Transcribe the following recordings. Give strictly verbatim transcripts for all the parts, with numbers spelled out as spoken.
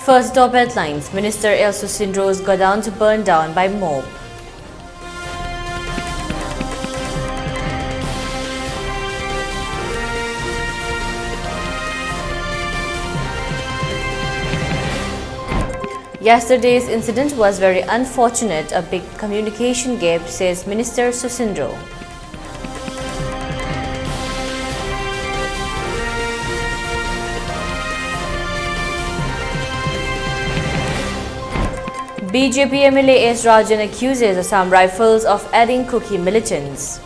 First, top headlines: Minister L Susindro's godown to burn down by mob. Yesterday's incident was very unfortunate, a big communication gap, says Minister Susindro. B J P M L A S Rajan accuses Assam Rifles of adding Kuki militants.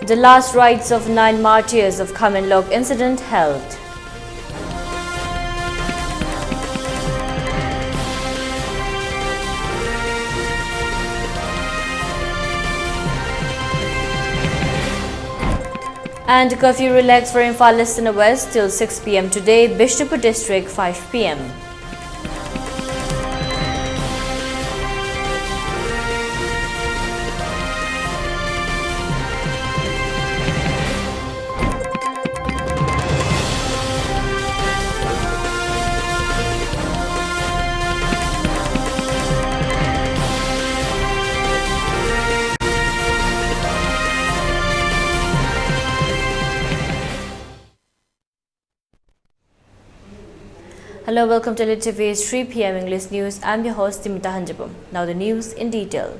The last rites of nine martyrs of Khamenlok incident held. And curfew relaxed for Imphal East and West till six p m today, Bishnupur district five p m. Hello, welcome to Elite T V's three p m English news. I'm your host, Timita Hanjabam. Now the news in detail.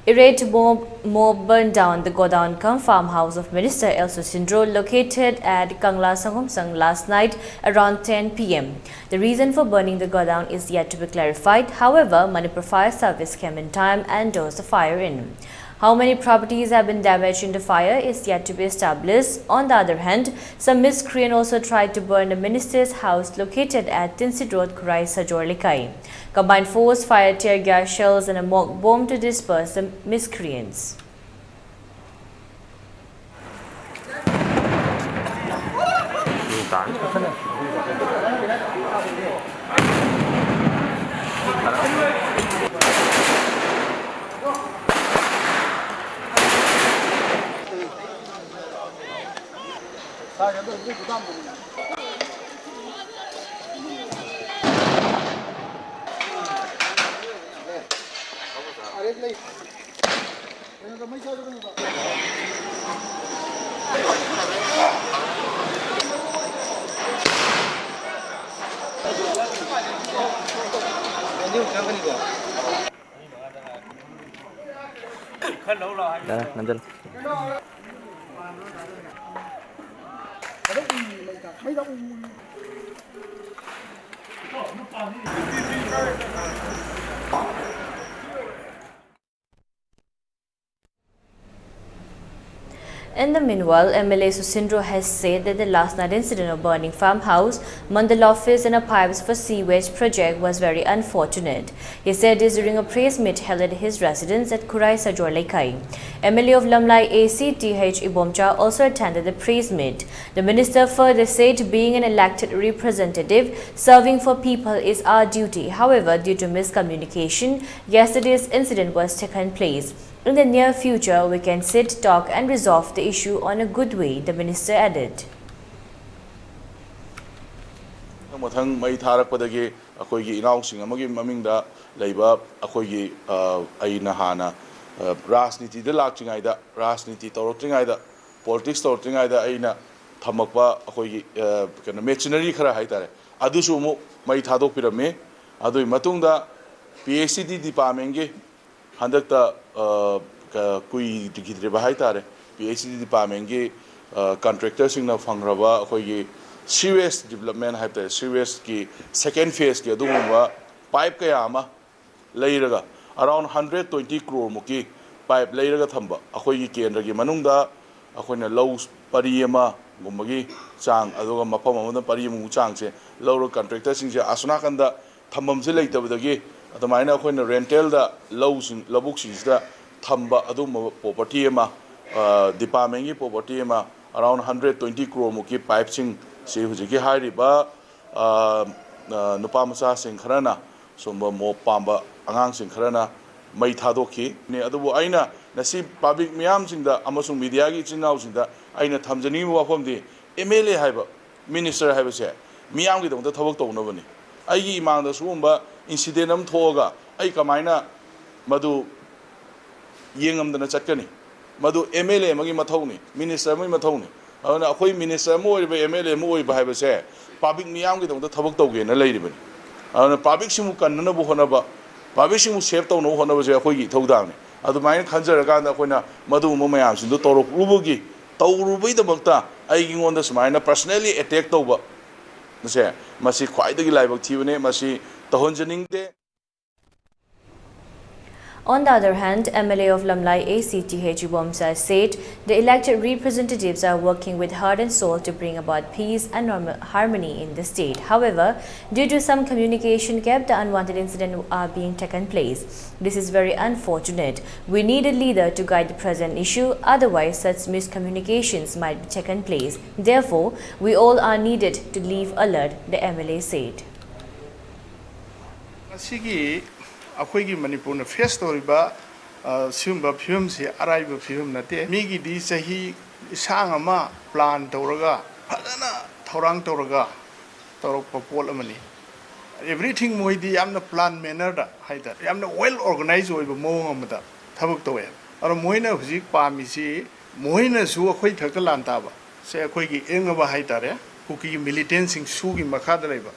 Irate mob, mob burned down the godown cum farmhouse of Minister L Susindro, located at Kangla Sangomsang, last night around ten p m. The reason for burning the godown is yet to be clarified. However, Manipur Fire Service came in time and doused the fire in. How many properties have been damaged in the fire is yet to be established. On the other hand, some miscreant also tried to burn the minister's house located at Tinsid Road, Khurai Sajor Lekai. Combined force fired tear gas shells and a mock bomb to disperse the miscreants. ꯌꯥꯔꯦ, ꯅꯝꯖꯜꯂꯨ꯫ In the meanwhile, M L A Susindro has said that the last night incident of burning farmhouse, Mandal office and a pipes for sewage project was very unfortunate. He said this during a press meet held at his residence at Khurai Sajor Leikai. M L A of Lamlai A C T H Ibomcha also attended the press meet. The minister further said, "Being an elected representative, serving for people is our duty. However, due to miscommunication, yesterday's incident was taken place. In the near future, we can sit, talk and resolve the issue on a good way," the minister added. ꯃꯊꯪ ꯃꯩ ꯊꯥꯔꯛꯄꯗꯒꯤ ꯑꯩꯈꯣꯏꯒꯤ ꯏꯅꯥꯎꯁꯤꯡ ꯑꯃꯒꯤ ꯃꯃꯤꯡꯗ ꯂꯩꯕ ꯑꯩꯈꯣꯏꯒꯤ, ꯑ, ꯑꯩꯅ ꯍꯥꯟꯅ, ꯑ, ꯔꯥꯖꯅꯤꯇꯤꯗ ꯂꯥꯛꯇ꯭ꯔꯤꯉꯩꯗ, ꯔꯥꯖꯅꯤꯇꯤ ꯇꯧꯔꯛꯇ꯭ꯔꯤꯉꯩꯗ, ꯄꯣꯂꯤꯇꯤꯛꯁ ꯇꯧꯔꯛꯇ꯭ꯔꯤꯉꯩꯗ ꯑꯩꯅ ꯊꯝꯃꯛꯄ ꯑꯩꯈꯣꯏꯒꯤ, ꯑ, ꯀꯩꯅꯣ, ꯃꯦꯆꯤꯅꯔꯤ ꯈꯔ ꯍꯥꯏꯇꯥꯔꯦ, ꯑꯗꯨꯁꯨ ꯑꯃꯨꯛ ꯃꯩ ꯊꯥꯗꯣꯛꯄꯤꯔꯝꯃꯤ꯫ ꯑꯗꯨꯒꯤ ꯃꯇꯨꯡꯗ ꯄꯤ ꯑꯩꯆ ꯏ ꯗꯤ ꯗꯤꯄꯥꯔꯠꯃꯦꯟꯒꯤ ꯍꯟꯗꯛꯇ, ꯑ, ꯀ-, ꯀꯨꯏꯈꯤꯗ꯭ꯔꯤꯕ ꯍꯥꯏꯇꯥꯔꯦ, ꯄꯤ ꯑꯩꯆ ꯏ ꯗꯤ ꯗꯤꯄꯥꯔꯠꯃꯦꯟꯒꯤ, ꯑ, ꯀꯟꯇ꯭ꯔꯦꯛꯇꯔꯁꯤꯡꯅ ꯐꯪꯈ꯭ꯔꯕ ꯑꯩꯈꯣꯏꯒꯤ ꯁꯤꯋꯦꯖ ꯗꯤꯕꯂꯞꯃꯦꯟ ꯍꯥꯏꯕ ꯇꯥꯔꯦ, ꯁꯤꯋꯦꯖꯀꯤ ꯁꯦꯀꯦꯟ ꯐꯦꯁꯀꯤ ꯑꯗꯨꯒꯨꯝꯕ ꯄꯥꯏꯞ ꯀꯌꯥ ꯑꯃ ꯂꯩꯔꯒ, ꯑꯔꯥꯎꯟ ꯍꯟꯗ꯭ꯔꯦꯠ ꯇ꯭ꯋꯦꯟꯇꯤ ꯀ꯭ꯔꯣꯔꯃꯨꯛꯀꯤ ꯄꯥꯏꯞ ꯂꯩꯔꯒ ꯊꯝꯕ, ꯑꯩꯈꯣꯏꯒꯤ ꯀꯦꯟꯗ꯭ꯔꯒꯤ ꯃꯅꯨꯡꯗ ꯑꯩꯈꯣꯏꯅ ꯂꯧ ꯄꯔꯤ ꯑꯃꯒꯨꯝꯕꯒꯤ ꯆꯥꯡ, ꯑꯗꯨꯒ ꯃꯐꯝ ꯑꯃꯗ ꯄꯔꯤ ꯑꯃꯃꯨꯛ ꯆꯥꯡꯁꯦ ꯂꯧꯔꯒ ꯀꯟꯇ꯭ꯔꯦꯛꯇꯔꯁꯤꯡꯁꯦ ꯑꯁꯣꯝ ꯅꯥꯀꯟꯗ ꯊꯝꯐꯝꯁꯦ ꯂꯩꯇꯕꯗꯒꯤ ꯑꯗꯨꯃꯥꯏꯅ ꯑꯩꯈꯣꯏꯅ ꯔꯦꯟꯇꯦꯜꯗ ꯂꯧꯁꯤꯡ, ꯂꯧꯕꯨꯛꯁꯤꯡꯁꯤꯗ ꯊꯝꯕ ꯑꯗꯨꯒꯨꯝꯕ ꯄ꯭ꯔꯣꯄꯔꯇꯤ ꯑꯃ, ꯑ, ꯗꯤꯄꯥꯔꯠꯃꯦꯟꯒꯤ ꯄ꯭ꯔꯣꯄꯔꯇꯤ ꯑꯃ, ꯑꯔꯥꯎꯟ ꯍꯟꯗ꯭ꯔꯦꯠ ꯇ꯭ꯋꯦꯟꯇꯤ ꯀ꯭ꯔꯣꯔꯃꯨꯛꯀꯤ ꯄꯥꯏꯞꯁꯤꯡꯁꯤ ꯍꯧꯖꯤꯛꯀꯤ ꯍꯥꯏꯔꯤꯕ, ꯑ, ꯑ, ꯅꯨꯄꯥ ꯃꯆꯥꯁꯤꯡ ꯈꯔꯅ, ꯁꯨꯝꯕ ꯃꯣꯞ ꯄꯥꯝꯕ ꯑꯉꯥꯡꯁꯤꯡ ꯈꯔꯅ ꯃꯩ ꯊꯥꯗꯣꯛꯈꯤ꯫ ꯑꯗꯨꯕꯨ ꯑꯩꯅ ꯉꯁꯤ ꯄꯕ꯭ꯂꯤꯛ ꯃꯤꯌꯥꯝꯁꯤꯡꯗ ꯑꯃꯁꯨꯡ ꯃꯤꯗꯤꯌꯥꯒꯤ ꯏꯆꯤꯟ ꯏꯅꯥꯎꯁꯤꯡꯗ ꯑꯩꯅ ꯊꯝꯖꯅꯤꯡꯉꯤꯕ ꯋꯥꯐꯝꯗꯤ, ꯑꯦꯝ ꯑꯦꯜ ꯑꯦ ꯍꯥꯏꯕ, ꯃꯤꯅꯤꯁꯇꯔ ꯍꯥꯏꯕꯁꯦ ꯃꯤꯌꯥꯝꯒꯤꯗꯃꯛꯇ ꯊꯕꯛ ꯇꯧꯅꯕꯅꯤ꯫ ꯑꯩꯒꯤ ꯏꯃꯥꯡꯗ ꯁꯤꯒꯨꯝꯕ ꯏꯟꯁꯤꯗꯦꯟ ꯑꯃ ꯊꯣꯛꯑꯒ ꯑꯩ ꯀꯃꯥꯏꯅ ꯃꯗꯨ ꯌꯦꯡꯉꯝꯗꯅ ꯆꯠꯀꯅꯤ? ꯃꯗꯨ ꯑꯦꯝ ꯑꯦꯜ ꯑꯦ ꯑꯃꯒꯤ ꯃꯊꯧꯅꯤ, ꯃꯤꯅꯤꯁꯇꯔ ꯑꯃꯒꯤ ꯃꯊꯧꯅꯤ꯫ ꯑꯗꯨꯅ ꯑꯩꯈꯣꯏ ꯃꯤꯅꯤꯁꯇꯔ ꯑꯃ ꯑꯣꯏꯔꯤꯕ, ꯑꯦꯝ ꯑꯦꯜ ꯑꯦ ꯑꯃ ꯑꯣꯏꯕ ꯍꯥꯏꯕꯁꯦ ꯄꯕ꯭ꯂꯤꯛ ꯃꯤꯌꯥꯝꯒꯤꯗꯃꯛꯇ ꯊꯕꯛ ꯇꯧꯒꯦꯅ ꯂꯩꯔꯤꯕꯅꯤ꯫ ꯑꯗꯨꯅ ꯄꯕ꯭ꯂꯤꯛꯁꯤꯡꯕꯨ ꯀꯟꯅꯅꯕ ꯍꯣꯠꯅꯕ, ꯄꯕ꯭ꯂꯤꯛꯁꯤꯡꯕꯨ ꯁꯦꯞ ꯇꯧꯅꯕ ꯍꯣꯠꯅꯕꯁꯦ ꯑꯩꯈꯣꯏꯒꯤ ꯏꯊꯧꯗꯥꯡꯅꯤ꯫ ꯑꯗꯨꯃꯥꯏꯅ ꯈꯟꯖꯔꯀꯥꯟꯗ ꯑꯩꯈꯣꯏꯅ ꯃꯗꯨꯒꯨꯝꯕ ꯃꯌꯥꯝꯁꯤꯡꯗꯨ ꯇꯧꯔꯛꯂꯨꯕꯒꯤ, ꯇꯧꯔꯨꯕꯒꯤꯗꯃꯛꯇ ꯑꯩꯉꯣꯟꯗ ꯁꯨꯃꯥꯏꯅ ꯄꯔꯁꯅꯦꯜꯂꯤ ꯑꯦꯇꯦꯛ ꯇꯧꯕ ꯁꯦ, ꯃꯁꯤ ꯈ꯭ꯋꯥꯏꯗꯒꯤ ꯂꯥꯏꯕꯛ ꯊꯤꯕꯅꯦ꯫ ꯃꯁꯤ ꯇꯧꯍꯟꯖꯅꯤꯡꯗꯦ꯫ On the other hand, M L A of Lamlai A C T H Ibomsa said the elected representatives are working with heart and soul to bring about peace and normal harmony in the state. However, due to some communication gap, the unwanted incidents are being taken place. This is very unfortunate. We need a leader to guide the present issue, otherwise such miscommunications might be taken place. Therefore, we all are needed to leave alert, the M L A said. ꯉꯁꯤꯒꯤ ꯑꯩꯈꯣꯏꯒꯤ ꯃꯅꯤꯄꯨꯔꯅ face ꯇꯧꯔꯤꯕ ꯁꯤꯒꯨꯝꯕ ꯐꯤꯕꯝꯁꯤ ꯑꯔꯥꯏꯕ ꯐꯤꯕꯝ ꯅꯠꯇꯦ꯫ ꯃꯤꯒꯤꯗꯤ ꯆꯍꯤ ꯁꯥꯡ ꯑꯃ ꯄ꯭ꯂꯥꯟ ꯇꯧꯔꯒ, ꯐꯖꯅ ꯊꯧꯔꯥꯡ ꯇꯧꯔꯒ ꯇꯧꯔꯛꯄ ꯄꯣꯠ ꯑꯃꯅꯤ꯫ ꯑꯦꯚ꯭ꯔꯤꯊꯤꯡ ꯃꯣꯏꯗꯤ ꯌꯥꯝꯅ ꯄ꯭ꯂꯥꯟ ꯃꯦꯅꯔꯗ ꯍꯥꯏꯇꯥꯔꯦ, ꯌꯥꯝꯅ ꯋꯦꯜ ꯑꯣꯔꯒꯅꯥꯏꯖ ꯑꯣꯏꯕ ꯃꯑꯣꯡ ꯑꯃꯗ ꯊꯕꯛ ꯇꯧꯋꯦ꯫ ꯑꯗꯣ ꯃꯣꯏꯅ ꯍꯧꯖꯤꯛ ꯄꯥꯝꯃꯤꯁꯤ, ꯃꯣꯏꯅꯁꯨ ꯑꯩꯈꯣꯏ ꯊꯛꯇ ꯂꯥꯟ ꯇꯥꯕ ꯁꯦ, ꯑꯩꯈꯣꯏꯒꯤ ꯏꯪꯉꯕ ꯍꯥꯏꯇꯥꯔꯦ, ꯀꯨꯀꯤꯒꯤ ꯃꯤꯂꯤꯇꯦꯟꯁꯤꯡ, ꯁꯨꯒꯤ ꯃꯈꯥꯗ ꯂꯩꯕ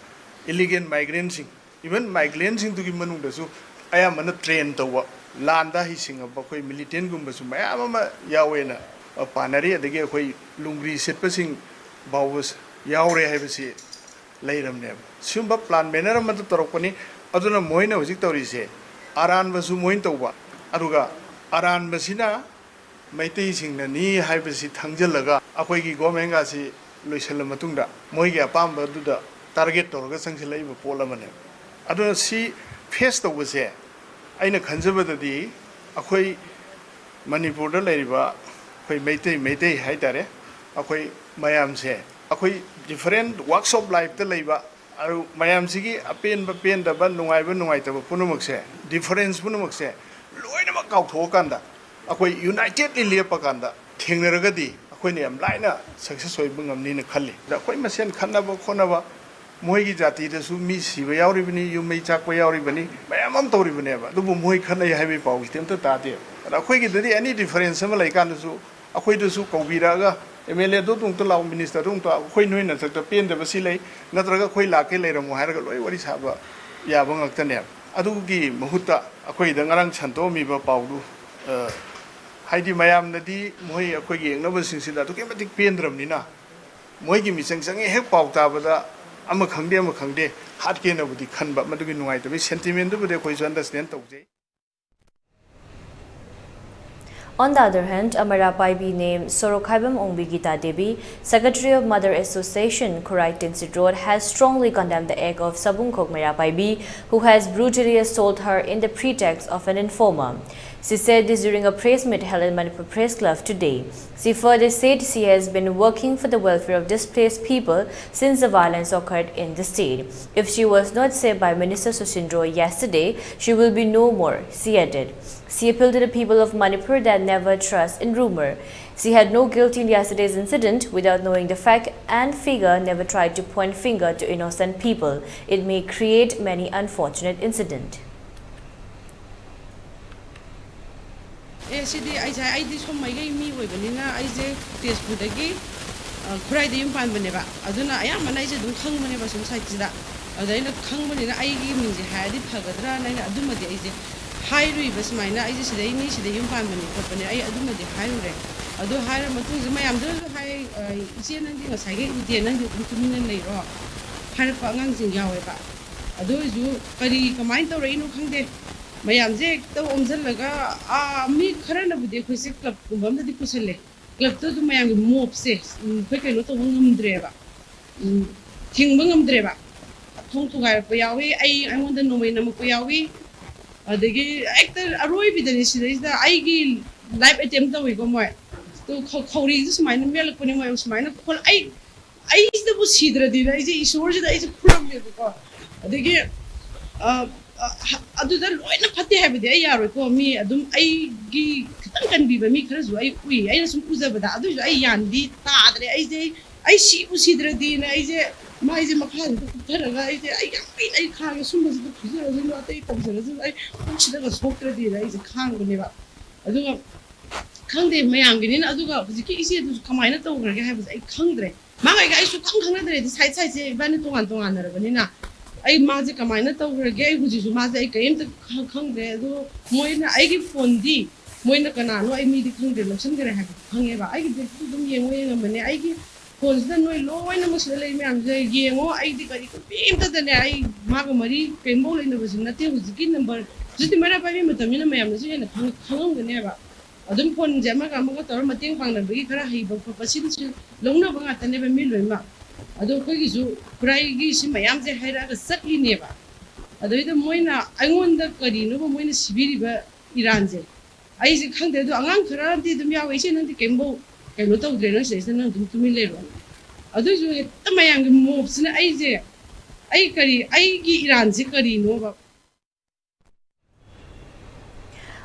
ꯏꯂꯤꯒꯦꯟ ꯃꯥꯏꯒ꯭ꯔꯦꯟꯁꯤꯡ, ꯏꯚꯟ ꯃꯥꯏꯒ꯭ꯔꯦꯟꯁꯤꯡꯗꯨꯒꯤ ꯃꯅꯨꯡꯗꯁꯨ ꯑꯌꯥꯝꯕꯅ ꯇ꯭ꯔꯦꯟ ꯇꯧꯕ, ꯂꯥꯟꯗ ꯍꯩꯁꯤꯡꯉꯕ ꯑꯩꯈꯣꯏ ꯃꯤꯂꯤꯇꯦꯟꯒꯨꯝꯕꯁꯨ ꯃꯌꯥꯝ ꯑꯃ ꯌꯥꯎꯋꯦꯅ ꯄꯥꯅꯔꯤ꯫ ꯑꯗꯒꯤ ꯑꯩꯈꯣꯏ ꯂꯨꯡꯒ꯭ꯔꯤ ꯁꯦꯠꯄꯁꯤꯡ ꯐꯥꯎꯕ ꯌꯥꯎꯔꯦ ꯍꯥꯏꯕꯁꯤ ꯂꯩꯔꯕꯅꯦꯕ꯫ ꯁꯤꯒꯨꯝꯕ ꯄ꯭ꯂꯥꯟ ꯃꯦꯅꯔ ꯑꯃꯗ ꯇꯧꯔꯛꯄꯅꯤ꯫ ꯑꯗꯨꯅ ꯃꯣꯏꯅ ꯍꯧꯖꯤꯛ ꯇꯧꯔꯤꯁꯦ ꯑꯔꯥꯟꯕꯁꯨ ꯃꯣꯏꯅ ꯇꯧꯕ, ꯑꯗꯨꯒ ꯑꯔꯥꯟꯕꯁꯤꯅ ꯃꯩꯇꯩꯁꯤꯡꯅꯅꯤ ꯍꯥꯏꯕꯁꯤ ꯊꯪꯖꯤꯜꯂꯒ ꯑꯩꯈꯣꯏꯒꯤ ꯒꯣꯔꯃꯦꯟꯒꯁꯤ ꯂꯣꯏꯁꯤꯜꯂ ꯃꯇꯨꯡꯗ ꯃꯣꯏꯒꯤ ꯑꯄꯥꯝꯕꯗꯨꯗ ꯇꯥꯔꯒꯦꯠ ꯇꯧꯔꯒ ꯆꯪꯁꯤꯜꯂꯛꯏꯕ ꯄꯣꯠ ꯑꯃꯅꯦꯕ꯫ ꯑꯗꯨꯅ ꯁꯤ ꯐꯦꯁ ꯇꯧꯕꯁꯦ ꯑꯩꯅ ꯈꯟꯖꯕꯗꯗꯤ ꯑꯩꯈꯣꯏ ꯃꯅꯤꯄꯨꯔꯗ ꯂꯩꯔꯤꯕ ꯑꯩꯈꯣꯏ ꯃꯩꯇꯩ, ꯃꯩꯇꯩ ꯍꯥꯏꯇꯥꯔꯦ, ꯑꯩꯈꯣꯏ ꯃꯌꯥꯝꯁꯦ ꯑꯩꯈꯣꯏ ꯗꯤꯐꯔꯦꯟ ꯋꯥꯛꯁ ꯑꯣꯐ ꯂꯥꯏꯐꯇ ꯂꯩꯕ, ꯑꯗꯨ ꯃꯌꯥꯝꯁꯤꯒꯤ ꯑꯄꯦꯟꯕ ꯄꯦꯟꯗꯕ, ꯅꯨꯡꯉꯥꯏꯕ ꯅꯨꯡꯉꯥꯏꯇꯕ ꯄꯨꯝꯅꯃꯛꯁꯦ, ꯗꯤꯐꯔꯦꯟꯁ ꯄꯨꯝꯅꯃꯛꯁꯦ ꯂꯣꯏꯅꯃꯛ ꯀꯥꯎꯊꯣꯛꯑꯀꯥꯟꯗ ꯑꯩꯈꯣꯏ ꯌꯨꯅꯥꯏꯇꯦꯠꯂꯤ ꯂꯦꯞꯄꯀꯥꯟꯗ ꯊꯦꯡꯅꯔꯒꯗꯤ ꯑꯩꯈꯣꯏꯅ ꯌꯥꯝ ꯂꯥꯏꯅ ꯁꯛꯁꯦꯁ ꯑꯣꯏꯕ ꯉꯝꯅꯤꯅ ꯈꯜꯂꯤ꯫ ꯑꯗ ꯑꯩꯈꯣꯏ ꯃꯁꯦꯟ ꯈꯠꯅꯕ ꯈꯣꯠꯅꯕ, ꯃꯣꯏꯒꯤ ꯖꯥꯇꯤꯗꯁꯨ ꯃꯤ ꯁꯤꯕ ꯌꯥꯎꯔꯤꯕꯅꯤ, ꯌꯨꯝ ꯃꯩ ꯆꯥꯛꯄ ꯌꯥꯎꯔꯤꯕꯅꯤ, ꯃꯌꯥꯝ ꯑꯃ ꯇꯧꯔꯤꯕꯅꯦꯕ꯫ ꯑꯗꯨꯕꯨ ꯃꯣꯏ ꯈꯠꯅꯩ ꯍꯥꯏꯕꯒꯤ ꯄꯥꯎꯁꯤꯗꯤ ꯑꯝꯇ ꯇꯥꯗꯦ꯫ ꯑꯗ ꯑꯩꯈꯣꯏꯒꯤꯗꯗꯤ ꯑꯦꯅꯤ ꯗꯤꯐꯔꯦꯟꯁ ꯑꯃ ꯂꯩꯀꯥꯟꯗꯁꯨ ꯑꯩꯈꯣꯏꯗꯁꯨ ꯀꯧꯕꯤꯔꯛꯑꯒ, "ꯑꯦꯝ ꯑꯦꯜ ꯑꯦꯗꯣ ꯑꯗꯨꯝꯇ ꯂꯥꯛꯑꯣ, ꯃꯤꯅꯤꯁꯇꯔꯗꯣ ꯑꯗꯨꯝꯇ, ꯑꯩꯈꯣꯏ ꯅꯣꯏ ꯅꯊꯛꯇ ꯄꯦꯟꯗꯕ ꯁꯤ ꯂꯩ, ꯅꯠꯇ꯭ꯔꯒ ꯑꯩꯈꯣꯏ ꯂꯥꯛꯀꯦ ꯂꯩꯔꯝꯃꯣ" ꯍꯥꯏꯔꯒ ꯂꯣꯏ ꯋꯥꯔꯤ ꯁꯥꯕ ꯌꯥꯕ ꯉꯥꯛꯇꯅꯦꯕ꯫ ꯑꯗꯨꯒꯤ ꯃꯍꯨꯠꯇ ꯑꯩꯈꯣꯏꯗ ꯉꯔꯥꯡ ꯁꯟꯇꯣꯛꯑꯝꯃꯤꯕ ꯄꯥꯎꯗꯨ, ꯑ, ꯍꯥꯏꯗꯤ ꯃꯌꯥꯝꯅꯗꯤ ꯃꯣꯏ ꯑꯩꯈꯣꯏꯒꯤ ꯌꯦꯛꯅꯕꯁꯤꯡꯁꯤꯗ ꯑꯗꯨꯛꯀꯤ ꯃꯇꯤꯛ ꯄꯦꯟꯗ꯭ꯔꯕꯅꯤꯅ, ꯃꯣꯏꯒꯤ ꯃꯤꯆꯪ ꯆꯪꯉꯦ ꯍꯦꯛ ꯄꯥꯎ ꯇꯥꯕꯗ ꯑꯃ ꯈꯪꯗꯦ ꯑꯃ ꯈꯪꯗꯦ ꯍꯥꯠꯀꯦꯅꯕꯨꯗꯤ ꯈꯟꯕ, ꯃꯗꯨꯒꯤ ꯅꯨꯡꯉꯥꯏꯇꯕꯒꯤ ꯁꯦꯟꯇꯤꯃꯦꯟꯗꯨꯕꯨꯗꯤ ꯑꯩꯈꯣꯏꯁꯨ ꯑꯟꯗꯔꯁꯇꯦꯟ ꯇꯧꯖꯩ꯫ On the other hand, a Meira Paibi named Sorokhaibam Ongbi Gita Devi, secretary of Mother Association, Khurai Tinsit Road, has strongly condemned the act of Sabungkhok Meira Paibi, who has brutally assaulted her in the pretext of an informer. She said this during a press meet held at Manipur Press Club today. She further said she has been working for the welfare of displaced people since the violence occurred in the state. If she was not saved by Minister Susindro yesterday, she will be no more, she added. She appealed to the people of Manipur that never trust in rumor. She had no guilt in yesterday's incident. Without knowing the fact and figure, never try to point finger to innocent people. It may create many unfortunate incident. ꯑꯦ ꯁꯤꯗꯤ ꯑꯩꯁꯦ ꯑꯩꯗꯤ ꯁꯣꯝ ꯃꯥꯏꯀꯩ ꯃꯤ ꯑꯣꯏꯕꯅꯤꯅ ꯑꯩꯁꯦ ꯇꯦꯖꯄꯨꯔꯗꯒꯤ ꯈꯨꯔꯥꯏꯗ ꯌꯨꯝ ꯄꯥꯟꯕꯅꯦꯕ꯫ ꯑꯗꯨꯅ ꯑꯌꯥꯝꯕꯅ ꯑꯩꯁꯦ ꯑꯗꯨꯝ ꯈꯪꯕꯅꯦꯕ ꯁꯣꯝ ꯁꯥꯏꯠꯁꯤꯗ꯫ ꯑꯗ ꯑꯩꯅ ꯈꯪꯕꯅꯤꯅ ꯑꯩꯒꯤ ꯃꯤꯡꯁꯦ ꯍꯥꯏꯔꯗꯤ ꯐꯒꯗ꯭ꯔꯥꯅ ꯑꯩꯅ ꯑꯗꯨꯃꯗꯤ ꯑꯩꯁꯦ ꯍꯥꯏꯔꯨꯏꯕ꯫ ꯁꯨꯃꯥꯏꯅ ꯑꯩꯁꯦ ꯁꯤꯗꯩꯅꯤ, ꯁꯤꯗ ꯌꯨꯝ ꯄꯥꯟꯕꯅꯤ ꯈꯣꯠꯄꯅꯤ, ꯑꯩ ꯑꯗꯨꯃꯗꯤ ꯍꯥꯏꯔꯨꯔꯦ꯫ ꯑꯗꯨ ꯍꯥꯏꯔ ꯃꯇꯨꯡꯁꯤꯗ ꯃꯌꯥꯝꯗꯨꯅꯁꯨ ꯍꯥꯏ, "ꯏꯆꯦ ꯅꯪꯗꯤ ꯉꯁꯥꯏꯒꯤ ꯏꯆꯦ ꯅꯪꯗꯤ ꯑꯗꯨꯝ ꯇꯨꯃꯤꯟꯅ ꯂꯩꯔꯣ" ꯍꯥꯏꯔꯛꯄ ꯑꯉꯥꯡꯁꯤꯡ ꯌꯥꯎꯋꯦꯕ꯫ ꯑꯗꯨ ꯑꯣꯏꯔꯁꯨ ꯀꯔꯤ ꯀꯃꯥꯏꯅ ꯇꯧꯔꯛꯏꯅꯣ ꯈꯪꯗꯦ, ꯃꯌꯥꯝꯁꯦ ꯍꯦꯛꯇ ꯑꯣꯝꯁꯤꯜꯂꯒ, ꯑꯥ, ꯃꯤ ꯈꯔꯅꯕꯨꯗꯤ ꯑꯩꯈꯣꯏꯁꯦ ꯀ꯭ꯂꯕꯀꯨꯝꯕ ꯑꯃꯗꯗꯤ ꯄꯨꯁꯜꯂꯦ꯫ ꯀ꯭ꯂꯕꯇ ꯑꯗꯨꯝ ꯃꯌꯥꯝꯒꯤ ꯃꯣꯞꯁꯦ, ꯎꯝ, ꯑꯩꯈꯣꯏ ꯀꯩꯅꯣ ꯇꯧꯕ ꯉꯝꯗ꯭ꯔꯦꯕ, ꯎꯝ, ꯊꯤꯡꯕ ꯉꯝꯗ꯭ꯔꯦꯕ꯫ ꯊꯣꯡ ꯊꯨꯒꯥꯏꯔꯛꯄ ꯌꯥꯎꯏ, ꯑꯩ, ꯑꯩꯉꯣꯟꯗ ꯅꯣꯡꯃꯩ ꯅꯝꯃꯛꯄ ꯌꯥꯎꯏ꯫ ꯑꯗꯒꯤ ꯍꯦꯛꯇ ꯑꯔꯣꯏꯕꯤꯗꯅꯤ ꯁꯤꯗꯩꯁꯤꯗ ꯑꯩꯒꯤ ꯂꯥꯏꯐ ꯑꯦꯇꯦꯝ ꯇꯧꯏꯀꯣ ꯃꯣꯏ꯫ ꯑꯗꯨ ꯈꯧ-, ꯈꯧꯔꯤꯁꯨ ꯁꯨꯃꯥꯏꯅ ꯃꯦꯠꯂꯛꯄꯅꯦ ꯃꯣꯏ ꯁꯨꯃꯥꯏꯅ ꯈꯣꯠ-, ꯑꯩ, ꯑꯩꯁꯤꯗꯕꯨ ꯁꯤꯗ꯭ꯔꯗꯤꯅ ꯑꯩꯁꯦ ꯏꯁꯣꯔꯁꯤꯗ ꯑꯩꯁꯦ ꯈꯨꯔꯝꯃꯦꯕꯀꯣ꯫ ꯑꯗꯒꯤ ꯑ, ꯑ, ꯍ-, ꯑꯗꯨꯗ ꯂꯣꯏꯅ ꯐꯠꯇꯦ ꯍꯥꯏꯕꯗꯤ ꯑꯩ ꯌꯥꯔꯣꯏꯀꯣ꯫ ꯃꯤ ꯑꯗꯨꯝ ꯑꯩꯒꯤ ꯈꯤꯇꯪ ꯀꯟꯕꯤꯕ ꯃꯤ ꯈꯔꯁꯨ ꯑꯩ ꯎꯏ, ꯑꯩꯅ ꯁꯨꯝ ꯎꯖꯕꯗ꯫ ꯑꯗꯨꯏꯁꯨ ꯑꯩ ꯌꯥꯟꯗꯤ ꯇꯥꯗ꯭ꯔꯦ꯫ ꯑꯩꯁꯦ, ꯑꯩ ꯁꯤ ꯎꯁꯤꯗ꯭ꯔꯗꯤꯅ ꯑꯩꯁꯦ ꯃꯥꯏꯁꯦ ꯃꯈꯥꯁꯤꯗ ꯀꯨꯞꯊꯔꯒ ꯑꯩꯁꯦ, "ꯑꯩ ꯌꯥꯝ ꯀꯨꯏꯅ ꯑꯩ ꯈꯥꯡꯉꯦ, ꯁꯨꯝꯕꯁꯤꯗ ꯐꯨꯖꯔꯁꯅꯨ, ꯑꯇꯩ ꯇꯧꯖꯔꯁꯅꯨ, ꯑꯩ ꯄꯨꯛꯁꯤꯗꯒ ꯁꯣꯛꯇ꯭ꯔꯗꯤꯅ" ꯑꯩꯁꯦ ꯈꯥꯡꯕꯅꯦꯕ꯫ ꯑꯗꯨꯒ ꯈꯪꯗꯦ ꯃꯌꯥꯝꯒꯤꯅꯤꯅ꯫ ꯑꯗꯨꯒ ꯍꯧꯖꯤꯛꯀꯤ ꯏꯆꯦꯗꯨꯁꯨ ꯀꯃꯥꯏꯅ ꯇꯧꯈ꯭ꯔꯒꯦ ꯍꯥꯏꯕꯁꯦ ꯑꯩ ꯈꯪꯗ꯭ꯔꯦ꯫ ꯃꯥꯒ ꯑꯩꯒ ꯑꯩ ꯁꯨꯛꯈꯪ ꯈꯪꯅꯗ꯭ꯔꯦꯗꯤ, ꯁꯥꯏꯠ ꯁꯥꯏꯠꯁꯦ ꯏꯕꯥꯅꯤ ꯇꯣꯉꯥꯟ ꯇꯣꯉꯥꯟꯅꯔꯕꯅꯤꯅ꯫ ꯑꯩ ꯃꯥꯁꯦ ꯀꯃꯥꯏꯅ ꯇꯧꯈ꯭ꯔꯒꯦ, ꯑꯩ ꯍꯧꯖꯤꯛꯁꯨ ꯃꯥꯁꯦ ꯑꯩ ꯀꯔꯤꯝꯇ ꯈ-, ꯈꯪꯗ꯭ꯔꯦ꯫ ꯑꯗꯣ ꯃꯣꯏꯅ ꯑꯩꯒꯤ ꯐꯣꯟꯗꯤ, ꯃꯣꯏꯅ ꯀꯅꯥꯅꯣ ꯑꯩ ꯃꯤꯗꯤ ꯈꯪꯗ꯭ꯔꯦ, ꯂꯧꯁꯤꯟꯈ꯭ꯔꯦ ꯍꯥꯏꯕꯗꯤ ꯈꯪꯉꯦꯕ꯫ ꯑꯩꯒꯤ ꯕꯦꯒꯇꯨ ꯑꯗꯨꯝ ꯌꯦꯡꯉꯣ ꯌꯦꯡꯉꯝꯕꯅꯦ꯫ ꯑꯩꯒꯤ ꯐꯣꯟꯁꯤꯗ ꯅꯣꯏ ꯂꯣꯏꯅꯃꯛ ꯁꯤꯗ ꯂꯩ ꯃꯌꯥꯝꯁꯦ ꯌꯦꯡꯉꯣ꯫ ꯑꯩꯗꯤ ꯀꯔꯤ ꯀꯔꯤꯝꯇꯗꯅꯦ, ꯑꯩ ꯃꯥꯒ ꯃꯔꯤ ꯀꯔꯤꯝꯐꯥꯎ ꯂꯩꯅꯕꯁꯨ ꯅꯠꯇꯦ꯫ ꯍꯧꯖꯤꯛꯀꯤ ꯅꯝꯕꯔ, ꯍꯧꯖꯤꯛꯇꯤ ꯃꯩꯔꯥ ꯄꯥꯏꯕꯤ ꯃꯇꯝꯅꯤꯅ ꯃꯌꯥꯝꯅꯁꯨ ꯍꯦꯟꯅ ꯈꯪ-, ꯈꯪꯉꯝꯒꯅꯦꯕ꯫ ꯑꯗꯨꯝ ꯐꯣꯟꯁꯦ ꯑꯃꯒ ꯑꯃꯒ ꯇꯧꯔ ꯃꯇꯦꯡ ꯄꯥꯡꯅꯕꯒꯤ ꯈꯔ ꯍꯩꯕ ꯈꯣꯠꯄ ꯁꯤꯗꯁꯨ ꯂꯧꯅꯕ ꯉꯥꯛꯇꯅꯦꯕ ꯃꯤ ꯂꯣꯏꯅꯃꯛ꯫ ꯑꯗꯣ ꯑꯩꯈꯣꯏꯒꯤꯁꯨ ꯈꯨꯔꯥꯏꯒꯤ ꯁꯤ ꯃꯌꯥꯝꯁꯦ ꯍꯥꯏꯔꯛꯑꯒ ꯆꯠꯂꯤꯅꯦꯕ꯫ ꯑꯗꯩꯗ ꯃꯣꯏꯅ ꯑꯩꯉꯣꯟꯗ ꯀꯔꯤꯅꯣꯕ ꯃꯣꯏꯅ ꯁꯤꯕꯤꯔꯤꯕ ꯏꯔꯥꯟꯁꯦ? ꯑꯩꯁꯦ ꯈꯪꯗꯦ꯫ ꯑꯗꯣ ꯑꯉꯥꯡ ꯈꯔꯗꯤ ꯑꯗꯨꯝ ꯌꯥꯎꯋꯦ, "ꯏꯆꯦ, ꯅꯪꯗꯤ ꯀꯩꯝꯐꯧ ꯀꯩꯅꯣ ꯇꯧꯗ꯭ꯔꯦ, ꯅꯪ ꯁꯤꯗꯩꯁꯤꯗ ꯅꯪ ꯑꯗꯨꯝ ꯇꯨꯃꯤꯟ ꯂꯩꯔꯣ"꯫ ꯑꯗꯨꯏꯁꯨ ꯍꯦꯛꯇ ꯃꯌꯥꯝꯒꯤ ꯃꯣꯞꯁꯤꯅ ꯑꯩꯁꯦ, ꯑꯩ ꯀꯔꯤ, ꯑꯩꯒꯤ ꯏꯔꯥꯟꯁꯦ ꯀꯔꯤꯅꯣꯕ?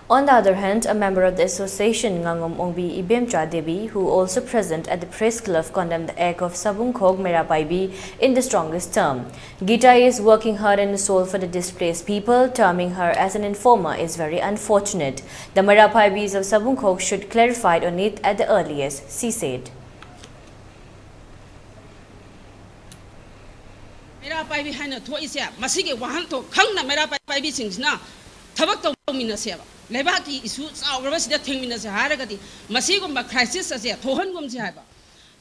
On the other hand, a member of the association, Ngangom Ongbi Ibemcha Devi, who also present at the press club, condemned the act of Sabungkhok Meira Paibi in the strongest term. Gita is working heart and soul for the displaced people. Terming her as an informer is very unfortunate. The Meira Paibis of Sabungkhok should clarify on it at the earliest, she said. ꯃꯩꯔꯥ ꯄꯥꯏꯕꯤ ꯍꯥꯏꯅ ꯊꯣꯛꯏꯁꯦ, ꯃꯁꯤꯒꯤ ꯋꯥꯍꯟꯊꯣꯛ ꯈꯪꯅ ꯃꯩꯔꯥ ꯄꯥꯏꯕꯤꯁꯤꯡꯁꯤꯅ ꯊꯕꯛ ꯇꯧꯃꯤꯟꯅꯁꯦꯕ꯫ ꯂꯩꯕꯥꯛꯀꯤ ꯏꯁꯨ ꯆꯥꯎꯈ꯭ꯔꯕꯁꯤꯗ ꯊꯦꯡꯃꯤꯟꯅꯁꯦ ꯍꯥꯏꯔꯒꯗꯤ, ꯃꯁꯤꯒꯨꯝꯕ crisis ꯑꯁꯦ ꯊꯣꯛꯍꯟꯒꯨꯝꯁꯦ ꯍꯥꯏꯕ꯫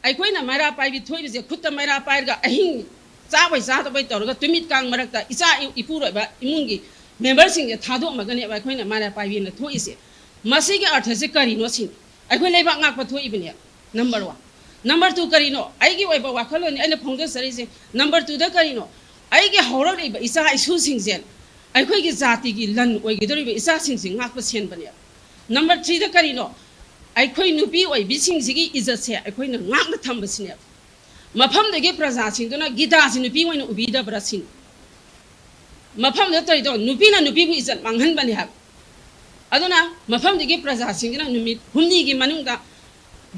ꯑꯩꯈꯣꯏꯅ ꯃꯩꯔꯥ ꯄꯥꯏꯕꯤ ꯊꯣꯛꯏꯕꯁꯦ, ꯈꯨꯠꯇ ꯃꯩꯔꯥ ꯄꯥꯏꯔꯒ ꯑꯍꯤꯡ ꯆꯥꯕꯣꯏ ꯆꯥꯗꯕꯣꯏ ꯇꯧꯔꯒ ꯇꯨꯃꯤꯠ ꯀꯥꯡ ꯃꯔꯛꯇ ꯏꯆꯥ ꯏ-, ꯏꯄꯨꯔꯣꯏꯕ ꯏꯃꯨꯡꯒꯤ memberꯁꯤꯡꯁꯦ ꯊꯥꯗꯣꯛꯑꯝꯃꯒꯅꯦꯕ ꯑꯩꯈꯣꯏꯅ ꯃꯩꯔꯥ ꯄꯥꯏꯕꯤꯅ ꯊꯣꯛꯏꯁꯦ꯫ ꯃꯁꯤꯒꯤ ꯑꯔꯊꯁꯦ ꯀꯔꯤꯅꯣ ꯁꯤꯅꯤ꯫ ꯑꯩꯈꯣꯏ ꯂꯩꯕꯥꯛ ꯉꯥꯛꯄ ꯊꯣꯛꯏꯕꯅꯦ, number one꯫ Number two ꯀꯔꯤꯅꯣ? ꯑꯩꯒꯤ ꯑꯣꯏꯕ ꯋꯥꯈꯜꯂꯣꯟꯅꯤ ꯑꯩꯅ ꯐꯣꯡꯗꯣꯛꯆꯔꯤꯁꯦ꯫ Number twoꯗ ꯀꯔꯤꯅꯣ? ꯑꯩꯒꯤ ꯍꯧꯔꯛꯂꯤꯕ ꯏꯆꯥ ꯏꯁꯨꯁꯤꯡꯁꯦ, ꯑꯩꯈꯣꯏꯒꯤ ꯖꯥꯇꯤꯒꯤ ꯂꯟ ꯑꯣꯏꯒꯗꯧꯔꯤꯕ ꯏꯆꯥꯁꯤꯡꯁꯦ ꯉꯥꯛꯄ ꯁꯦꯟꯕꯅꯦꯕ꯫ Number threeꯗ ꯀꯔꯤꯅꯣ? ꯑꯩꯈꯣꯏ ꯅꯨꯄꯤ ꯑꯣꯏꯕꯤꯁꯤꯡꯁꯤꯒꯤ ꯏꯖꯠꯁꯦ ꯑꯩꯈꯣꯏꯅ ꯉꯥꯛꯅ ꯊꯝꯕꯁꯤꯅꯦꯕ꯫ ꯃꯐꯝꯗꯨꯒꯤ ꯄ꯭ꯔꯖꯥꯁꯤꯡꯗꯨꯅ ꯒꯤꯇꯥꯁꯤ ꯅꯨꯄꯤ ꯑꯣꯏꯅ ꯎꯕꯤꯗꯕ꯭ꯔꯥ ꯁꯤꯅꯤ꯫ ꯃꯐꯝꯗ ꯇꯧꯔꯤꯗꯣ ꯅꯨꯄꯤꯅ ꯅꯨꯄꯤꯕꯨ ꯏꯖꯠ ꯃꯥꯡꯍꯟꯕꯅꯤ ꯍꯥꯏꯕ꯫ ꯑꯗꯨꯅ ꯃꯐꯝꯗꯨꯒꯤ ꯄ꯭ꯔꯖꯥꯁꯤꯡꯁꯤꯅ ꯅꯨꯃꯤꯠ ꯍꯨꯝꯅꯤꯒꯤ ꯃꯅꯨꯡꯗ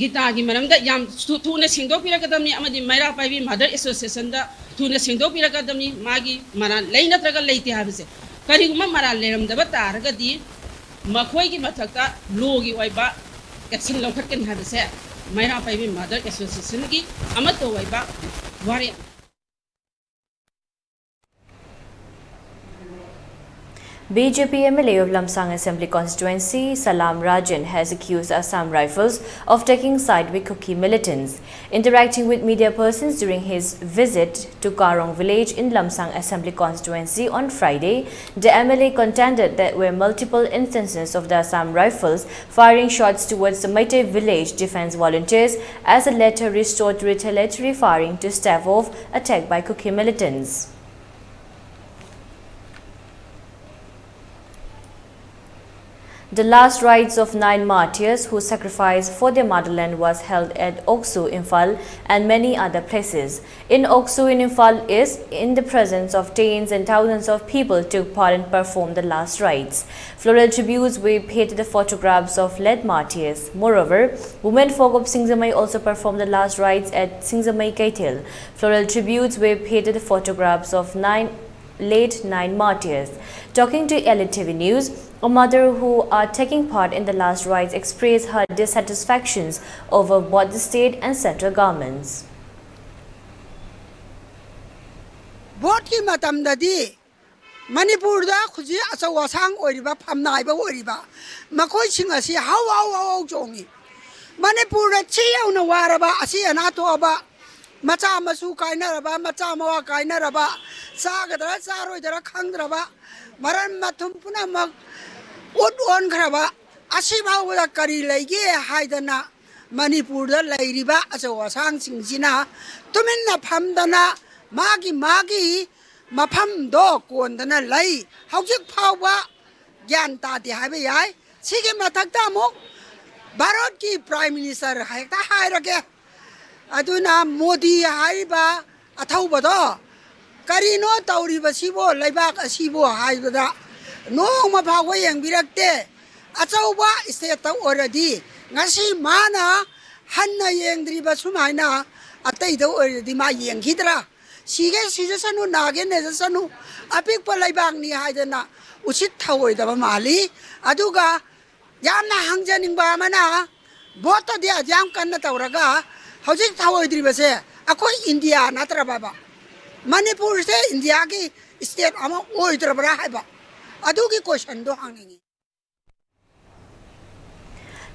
ꯒꯤꯇꯥꯒꯤ ꯃꯔꯝꯗ ꯌꯥꯝ ꯊꯨ-, ꯊꯨꯅ ꯁꯦꯡꯗꯣꯛꯄꯤꯔꯛꯀꯗꯕꯅꯤ ꯑꯃꯗꯤ ꯃꯩꯔꯥ ꯄꯥꯏꯕꯤ ꯃꯥꯗꯔ ꯑꯦꯁꯣꯁꯤꯌꯦꯁꯟꯗ ꯊꯨꯅ ꯁꯦꯡꯗꯣꯛꯄꯤꯔꯛꯀꯗꯕꯅꯤ꯫ ꯃꯥꯒꯤ ꯃꯔꯥꯜ ꯂꯩ ꯅꯠꯇ꯭ꯔꯒ ꯂꯩꯇꯦ ꯍꯥꯏꯕꯁꯦ, ꯀꯔꯤꯒꯨꯝꯕ ꯃꯔꯥꯜ ꯂꯩꯔꯝꯗꯕ ꯇꯥꯔꯒꯗꯤ ꯃꯈꯣꯏꯒꯤ ꯃꯊꯛꯇ ꯂꯣꯒꯤ ꯑꯣꯏꯕ ꯑꯦꯛꯁꯟ ꯂꯧꯈꯠꯀꯅꯤ ꯍꯥꯏꯕꯁꯦ ꯃꯩꯔꯥ ꯄꯥꯏꯕꯤ ꯃꯥꯗꯔ ꯑꯦꯁꯣꯁꯤꯌꯦꯁꯟꯒꯤ ꯑꯃꯠꯇ ꯑꯣꯏꯕ ꯋꯥꯔꯦꯞ꯫ B J P M L A of Lamsang Assembly Constituency, Salam Rajan, has accused Assam Rifles of taking side with Kuki militants. Interacting with media persons during his visit to Karong village in Lamsang Assembly Constituency on Friday, the M L A contended there were multiple instances of the Assam Rifles firing shots towards the Meitei village defense volunteers as the latter resorted to retaliatory firing to stave off attack by Kuki militants. The last rites of nine martyrs who sacrificed for their motherland was held at Oksu, Imphal, and many other places. In Oksu in Imphal is in the presence of tens and thousands of people took part and performed the last rites. Floral tributes were paid to the photographs of led martyrs. Moreover, women folk of Singjamei also performed the last rites at Singjamei Keithel. Floral tributes were paid to the photographs of nine late nine martyrs. Talking to L T V News, a mother who are taking part in the last rites expressed her dissatisfactions over both the state and central governments. ꯚꯣꯠꯀꯤ ꯃꯇꯝꯗꯗꯤ ꯃꯅꯤꯄꯨꯔꯗ ꯍꯧꯖꯤꯛ ꯑꯆꯧ ꯑꯁꯥꯡ ꯑꯣꯏꯔꯤꯕ, ꯐꯝꯅꯥꯏꯕ ꯑꯣꯏꯔꯤꯕ ꯃꯈꯣꯏꯁꯤꯡ ꯑꯁꯤ ꯍꯧ ꯍꯧ ꯍꯧ ꯍꯧ ꯆꯣꯡꯉꯤ꯫ ꯃꯅꯤꯄꯨꯔꯗ ꯁꯤ ꯌꯧꯅ ꯋꯥꯔꯕ, ꯑꯁꯤ ꯑꯅꯥ ꯊꯣꯛꯑꯕ, ꯃꯆꯥ ꯃꯁꯨ ꯀꯥꯏꯅꯔꯕ, ꯃꯆꯥ ꯃꯋꯥ ꯀꯥꯏꯅꯔꯕ, ꯆꯥꯒꯗ꯭ꯔꯥ ꯆꯥꯔꯣꯏꯗ꯭ꯔꯥ ꯈꯪꯗ꯭ꯔꯕ, ꯃꯔꯟ ꯃꯊꯨꯝ ꯄꯨꯝꯅꯃꯛ ꯎꯠ ꯑꯣꯟꯈ꯭ꯔꯕ, ꯑꯁꯤ ꯐꯥꯎꯕꯗ ꯀꯔꯤ ꯂꯩꯒꯦ ꯍꯥꯏꯗꯅ ꯃꯅꯤꯄꯨꯔꯗ ꯂꯩꯔꯤꯕ ꯑꯆꯧ ꯑꯁꯥꯡꯁꯤꯡꯁꯤꯅ ꯇꯨꯃꯤꯟꯅ ꯐꯝꯗꯅ ꯃꯥꯒꯤ ꯃꯥꯒꯤ ꯃꯐꯝꯗꯣ ꯀꯣꯟꯗꯅ ꯂꯩ꯫ ꯍꯧꯖꯤꯛ ꯐꯥꯎꯕ ꯒ꯭ꯌꯥꯟ ꯇꯥꯗꯦ ꯍꯥꯏꯕ ꯌꯥꯏ꯫ ꯁꯤꯒꯤ ꯃꯊꯛꯇ ꯑꯃꯨꯛ ꯚꯥꯔꯠꯀꯤ ꯄ꯭ꯔꯥꯏꯝ ꯃꯤꯅꯤꯁꯇꯔ ꯍꯦꯛꯇ ꯍꯥꯏꯔꯒꯦ꯫ ꯑꯗꯨꯅ ꯃꯣꯗꯤ ꯍꯥꯏꯔꯤꯕ ꯑꯊꯧꯕꯗꯣ ꯀꯔꯤꯅꯣ ꯇꯧꯔꯤꯕꯁꯤꯕꯣ ꯂꯩꯕꯥꯛ ꯑꯁꯤꯕꯣ ꯍꯥꯏꯕꯗ ꯅꯣꯡꯃ ꯐꯥꯎꯕ ꯌꯦꯡꯕꯤꯔꯛꯇꯦ꯫ ꯑꯆꯧꯕ ꯏꯁꯇꯦꯠꯇ ꯑꯣꯏꯔꯗꯤ ꯉꯁꯤ ꯃꯥꯅ ꯍꯟꯅ ꯌꯦꯡꯗ꯭ꯔꯤꯕ ꯁꯨꯃꯥꯏꯅ ꯑꯇꯩꯗ ꯑꯣꯏꯔꯗꯤ ꯃꯥ ꯌꯦꯡꯈꯤꯗ꯭ꯔꯥ? ꯁꯤꯒꯦ ꯁꯤꯖꯁꯅꯨ, ꯅꯥꯒꯦ ꯅꯦꯖꯁꯅꯨ, ꯑꯄꯤꯛꯄ ꯂꯩꯕꯥꯛꯅꯤ ꯍꯥꯏꯗꯅ ꯎꯁꯤꯠ ꯊꯑꯣꯏꯗꯕ ꯃꯥꯜꯂꯤ꯫ ꯑꯗꯨꯒ ꯌꯥꯝꯅ ꯍꯪꯖꯅꯤꯡꯕ ꯑꯃꯅ, ꯚꯣꯠꯇꯗꯤ ꯑꯗꯨꯌꯥꯝ ꯀꯟꯅ ꯇꯧꯔꯒ ꯍꯧꯖꯤꯛ ꯊꯑꯣꯏꯗ꯭ꯔꯤꯕꯁꯦ ꯑꯩꯈꯣꯏ ꯏꯟꯗꯤꯌꯥ ꯅꯠꯇ꯭ꯔꯕꯕ? ꯃꯅꯤꯄꯨꯔꯁꯦ ꯏꯟꯗꯤꯌꯥꯒꯤ ꯏꯁꯇꯦꯠ ꯑꯃ ꯑꯣꯏꯗ꯭ꯔꯕ꯭ꯔꯥ ꯍꯥꯏꯕ ꯑꯗꯨꯒꯤ ꯀꯣꯏꯁꯟꯗꯣ ꯍꯪꯅꯤꯡꯉꯤ꯫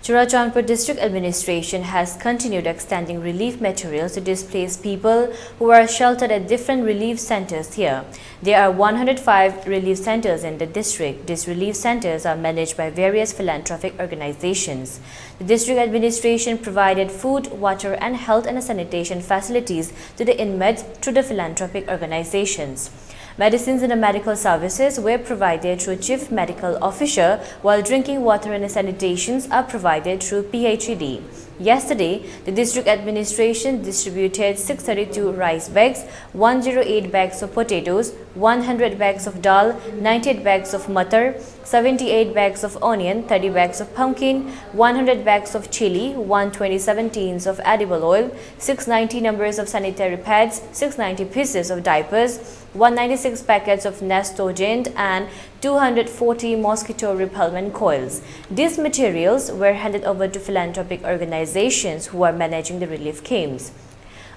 Churachandpur District Administration has continued extending relief materials to displaced people who are sheltered at different relief centers here. There are one hundred five relief centers in the district. These relief centers are managed by various philanthropic organizations. The district administration provided food, water, and health and sanitation facilities to the inmates through the philanthropic organizations. Medicines and medical services were provided through Chief Medical Officer, while drinking water and sanitations are provided through P H E D. Yesterday, the district administration distributed six thirty-two rice bags, one zero eight bags of potatoes, one hundred bags of dal, ninety-eight bags of matar, seventy-eight bags of onion, thirty bags of pumpkin, one hundred bags of chili, one twenty-seven tins of edible oil, six ninety numbers of sanitary pads, six ninety pieces of diapers, one ninety-six packets of Nestogen, and two hundred forty mosquito repellent coils. These materials were handed over to philanthropic organizations who are managing the relief camps.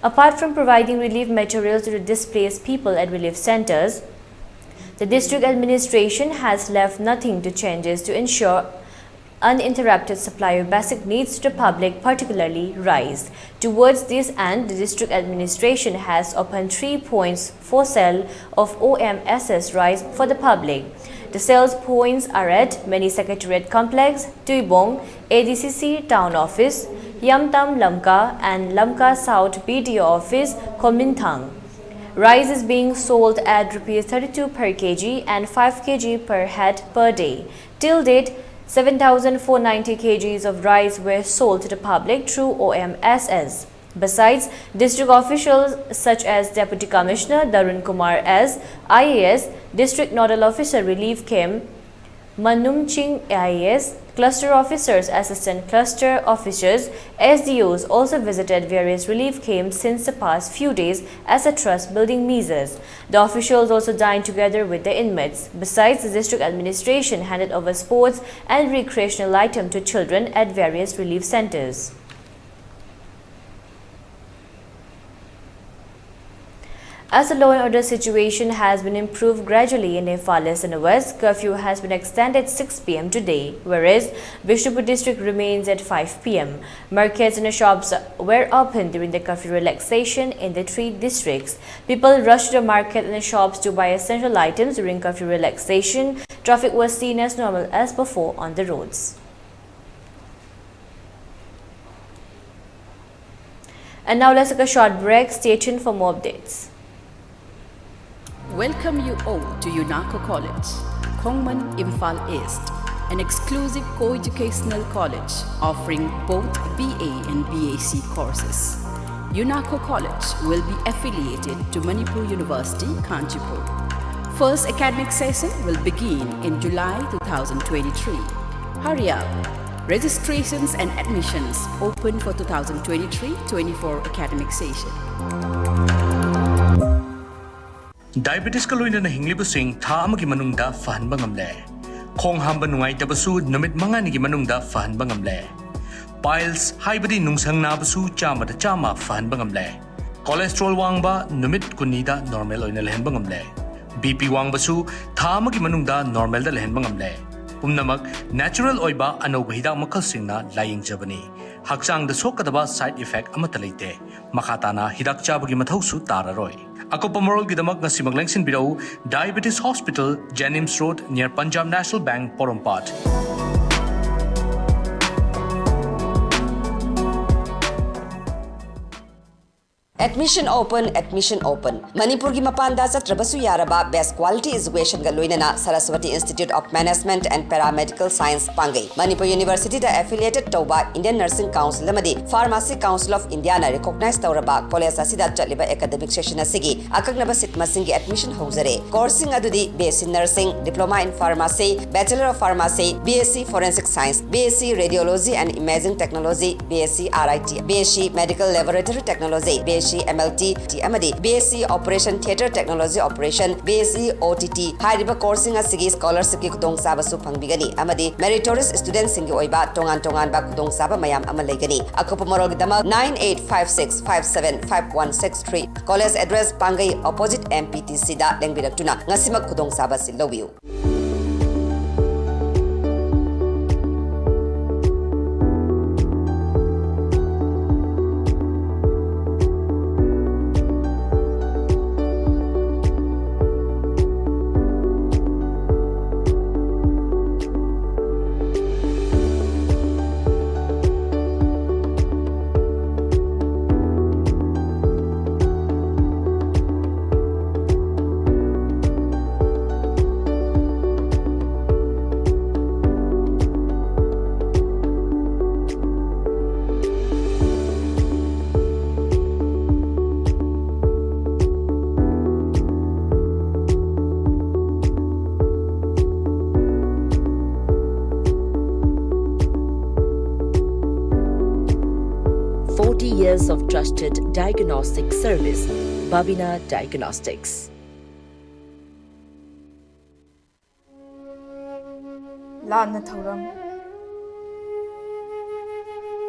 Apart from providing relief materials to the displaced people at relief centers, the district administration has left nothing to changes to ensure uninterrupted supply of basic needs to the public, particularly rice. Towards this end, the district administration has opened three points for sale of O M S S rice for the public. The sales points are at Mini Secretariat Complex, Tuibong, A D C C Town Office, Yamtam Lamka, and Lamka South B D O Office, Kominthang. Rice is being sold at rupees thirty-two per kg and five kg per head per day. Till date, seven thousand four ninety kgs of rice were sold to the public through O M S S. Besides, district officials such as Deputy Commissioner Darun Kumar S, I A S, District Nodal Officer Relief Camp Manumching, I A S, cluster officers, assistant cluster officers, S D Os also visited various relief camps since the past few days as a trust building measures. The officials also dined together with the inmates. Besides, the district administration handed over sports and recreational items to children at various relief centers. As the law and order situation has been improved gradually in Imphal East and West, curfew has been extended six p m today, whereas Bishnupur district remains at five p m. Markets and shops were open during the curfew relaxation in the three districts. People rushed to the market and shops to buy essential items during curfew relaxation. Traffic was seen as normal as before on the roads. And now let's take a short break. Stay tuned for more updates. Welcome you all to UNACO College, Khongman, Imphal East, an exclusive co-educational college offering both B A and B A C courses. UNACO College will be affiliated to Manipur University, Kanchipur. First academic session will begin in July two thousand twenty-three. Hurry up! Registrations and admissions open for two thousand twenty-three twenty-four academic session. ꯗꯥꯏꯕꯦꯇꯤꯁꯀ ꯂꯣꯏꯅꯅ ꯍꯤꯡꯂꯤꯕꯁꯤꯡ ꯊꯥ ꯑꯃꯒꯤ ꯃꯅꯨꯡꯗ ꯐꯍꯟꯕ ꯉꯝꯂꯦ꯫ ꯈꯣꯡ ꯍꯥꯝꯕ ꯅꯨꯡꯉꯥꯏꯇꯕꯁꯨ ꯅꯨꯃꯤꯠ ꯃꯉꯥꯅꯤꯒꯤ ꯃꯅꯨꯡꯗ ꯐꯍꯟꯕ ꯉꯝꯂꯦ꯫ ꯄꯥꯏꯜꯁ ꯍꯥꯏꯕꯗꯤ ꯅꯨꯡꯁꯪ ꯅꯥꯕꯁꯨ ꯆꯥꯝꯃꯗ ꯆꯥꯝꯃ ꯐꯍꯟꯕ ꯉꯝꯂꯦ꯫ ꯀꯣꯂꯦꯁꯇ꯭ꯔꯣꯜ ꯋꯥꯡꯕ ꯅꯨꯃꯤꯠ ꯀꯨꯟꯅꯤꯗ ꯅꯣꯔꯃꯦꯜ ꯑꯣꯏꯅ ꯂꯩꯍꯟꯕ ꯉꯝꯂꯦ꯫ ꯕꯤ ꯄꯤ ꯋꯥꯡꯕꯁꯨ ꯊꯥ ꯑꯃꯒꯤ ꯃꯅꯨꯡꯗ ꯅꯣꯔꯃꯦꯜꯗ ꯂꯩꯍꯟꯕ ꯉꯝꯂꯦ꯫ ꯄꯨꯝꯅꯃꯛ ꯅꯦꯆꯔꯦꯜ ꯑꯣꯏꯕ ꯑꯅꯧꯕ ꯍꯤꯗꯥꯛ ꯃꯈꯜꯁꯤꯡꯅ ꯂꯥꯌꯦꯡꯖꯕꯅꯤ꯫ ꯍꯛꯆꯥꯡꯗ ꯁꯣꯛꯀꯗꯕ ꯁꯥꯏꯗ ꯏꯐꯦꯛ ꯑꯃꯠꯇ ꯂꯩꯇꯦ꯫ ꯃꯈꯥ ꯇꯥꯅ ꯍꯤꯗꯥꯛ ꯆꯥꯕꯒꯤ ꯃꯊꯧꯁꯨ ꯇꯥꯔꯔꯣꯏ꯫ ꯑꯀꯨꯞꯄ ꯃꯔꯣꯜꯒꯤꯗꯃꯛ ꯉꯁꯤꯃꯛ ꯂꯦꯡꯁꯤꯟꯕꯤꯔꯛꯎ, Diabetes Hospital, Jenims Road, near Punjab National Bank, ꯄꯣꯔꯣꯝꯄꯥꯠ꯫ Admission open, admission open. ꯃꯅꯤꯄꯨꯔꯒꯤ ꯃꯄꯥꯟꯗ ꯆꯠꯇ꯭ꯔꯕꯁꯨ ꯌꯥꯔꯕ best quality educationꯒ ꯂꯣꯏꯅꯅ Saraswati Institute of Management and Paramedical Science ꯄꯥꯡꯒꯩ꯫ Manipur Universityꯗ affiliated ꯇꯧꯕ Indian Nursing Council ꯑꯃꯗꯤ Pharmacy Council of Indiaꯅ recognize ꯇꯧꯔꯕ college ꯑꯁꯤꯗ ꯆꯠꯂꯤꯕ academic session ꯑꯁꯤꯒꯤ ꯑꯀꯛꯅꯕ seat ꯃꯁꯤꯡꯒꯤ admission ꯍꯧꯖꯔꯦ꯫ Courseꯁꯤꯡ ꯑꯗꯨꯗꯤ BSc Nursing, Diploma in Pharmacy, Bachelor of Pharmacy, BSc Forensic Science, BSc Radiology and Imaging Technology, BSc RIT, BSc Medical Laboratory Technology, BSc MLT ꯑꯃꯗꯤ BSc Operation Theatre Technology Operation, BSc OTT ꯍꯥꯏꯔꯤꯕ courseꯁꯤꯡ ꯑꯁꯤꯒꯤ scholarshipꯀꯤ ꯈꯨꯗꯣꯡꯆꯥꯕꯁꯨ ꯐꯪꯕꯤꯒꯅꯤ ꯑꯃꯗꯤ meritorious studentꯁꯤꯡꯒꯤ ꯑꯣꯏꯕ ꯇꯣꯉꯥꯟ ꯇꯣꯉꯥꯟꯕ ꯈꯨꯗꯣꯡꯆꯥꯕ ꯃꯌꯥꯝ ꯑꯃ ꯂꯩꯒꯅꯤ꯫ ꯑꯀꯨꯞꯄ ꯃꯔꯣꯜꯒꯤꯗꯃꯛ nine eight five six five seven five one six three, college address ꯄꯥꯡꯒꯩ opposite MPTCꯗ ꯂꯦꯡꯕꯤꯔꯛꯇꯨꯅ ꯉꯁꯤꯃꯛ ꯈꯨꯗꯣꯡꯆꯥꯕ ꯑꯁꯤ ꯂꯧꯕꯤꯌꯨ꯫ Forty years of trusted diagnostic service, Babina Diagnostics. ꯂꯥꯟꯅ ꯊꯧꯔꯝ꯫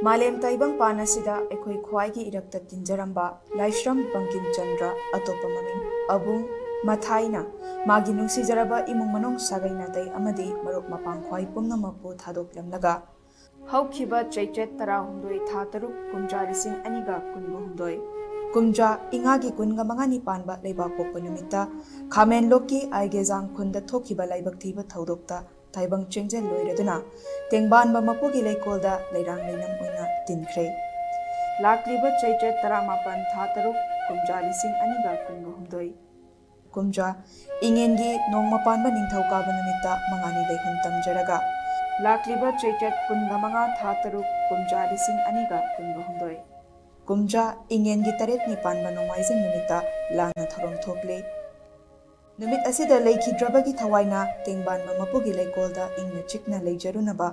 ꯃꯥꯂꯦꯝ ꯇꯥꯏꯕꯪꯄꯥꯟ ꯑꯁꯤꯗ ꯑꯩꯈꯣꯏ ꯈ꯭ꯋꯥꯏꯒꯤ ꯏꯔꯛꯇ ꯇꯤꯟꯖꯔꯝꯕ ꯂꯥꯏꯁ꯭ꯔꯝ ꯕꯪꯀꯤꯝ ꯆꯟꯗ꯭ꯔ, ꯑꯇꯣꯞꯄ ꯃꯃꯤꯡ ꯑꯕꯨꯡ ꯃꯊꯥꯏꯅ, ꯃꯥꯒꯤ ꯅꯨꯡꯁꯤꯖꯔꯕ ꯏꯃꯨꯡ ꯃꯅꯨꯡ, ꯁꯥꯒꯩ ꯅꯥꯇꯩ ꯑꯃꯗꯤ ꯃꯔꯨꯞ ꯃꯄꯥꯡ ꯈ꯭ꯋꯥꯏ ꯄꯨꯝꯅꯃꯛꯄꯨ ꯊꯥꯗꯣꯛꯂꯝꯂꯒ, ꯍꯧꯈꯤꯕ ꯆꯩꯆꯠ ꯇꯔꯥꯍꯨꯝꯗꯣꯏ, ꯊꯥ ꯇꯔꯨꯛ, ꯀꯨꯝꯖꯥ ꯂꯤꯁꯤꯡ ꯑꯅꯤꯒ ꯀꯨꯟꯒ ꯍꯨꯝꯗꯣꯏ, ꯀꯨꯝꯖꯥ ꯏꯉꯥꯒꯤ ꯀꯨꯟꯒ ꯃꯉꯥꯅꯤ ꯄꯥꯟꯕ ꯂꯩꯕꯥꯛꯄꯣꯛꯄ ꯅꯨꯃꯤꯠꯇ ꯈꯥꯃꯦꯟꯂꯣꯛꯀꯤ ꯑꯥꯏꯒꯦꯖꯥꯡ ꯈꯨꯟꯗ ꯊꯣꯛꯈꯤꯕ ꯂꯥꯏꯕꯛ ꯊꯤꯕ ꯊꯧꯗꯣꯛꯇ ꯇꯥꯏꯕꯪ ꯆꯦꯡꯖꯦꯜ ꯂꯣꯏꯔꯗꯨꯅ ꯇꯦꯡꯕꯥꯟꯕ ꯃꯄꯨꯒꯤ ꯂꯩꯀꯣꯜꯗ ꯂꯩꯔꯥꯡ ꯂꯩꯅꯝ ꯑꯣꯏꯅ ꯇꯤꯟꯈ꯭ꯔꯦ꯫ ꯂꯥꯛꯂꯤꯕ ꯆꯩꯆꯠ ꯇꯔꯥꯃꯥꯄꯟ, ꯊꯥ ꯇꯔꯨꯛ, ꯀꯨꯝꯖꯥ ꯂꯤꯁꯤꯡ ꯑꯅꯤꯒ ꯀꯨꯟꯒ ꯍꯨꯝꯗꯣꯏ꯫ ꯀꯨꯝꯖꯥ ꯏꯉꯦꯟꯒꯤ ꯅꯣꯡꯃ ꯄꯥꯟꯕ ꯅꯤꯡꯊꯧꯀꯥꯕ ꯅꯨꯃꯤꯠꯇ ꯃꯉꯥꯅꯤ ꯂꯩꯍꯨꯝ ꯇꯝꯖꯔꯒ, ꯂꯥꯛꯂꯤꯕ ꯆꯩꯆꯠ ꯀꯨꯟꯒ ꯃꯉꯥ, ꯊꯥ ꯇꯔꯨꯛ, ꯀꯨꯝꯖꯥ ꯂꯤꯁꯤꯡ ꯑꯅꯤꯒ ꯀꯨꯟꯒ ꯍꯨꯝꯗꯣꯏ꯫ ꯀꯨꯝꯖꯥ ꯏꯉꯦꯟꯒꯤ ꯇꯔꯦꯠꯅꯤ ꯄꯥꯟꯕ ꯅꯣꯡꯃꯥꯏꯖꯤꯡ ꯅꯨꯃꯤꯠꯇ ꯂꯥꯟꯅ ꯊꯧꯔꯝ ꯊꯣꯛꯂꯤ꯫ ꯅꯨꯃꯤꯠ ꯑꯁꯤꯗ ꯂꯩꯈꯤꯗ꯭ꯔꯕꯒꯤ ꯊꯋꯥꯏꯅ ꯇꯦꯡꯕꯥꯟꯕ ꯃꯄꯨꯒꯤ ꯂꯩꯀꯣꯜꯗ ꯏꯪꯅ ꯆꯤꯛꯅ ꯂꯩꯖꯔꯨꯅꯕ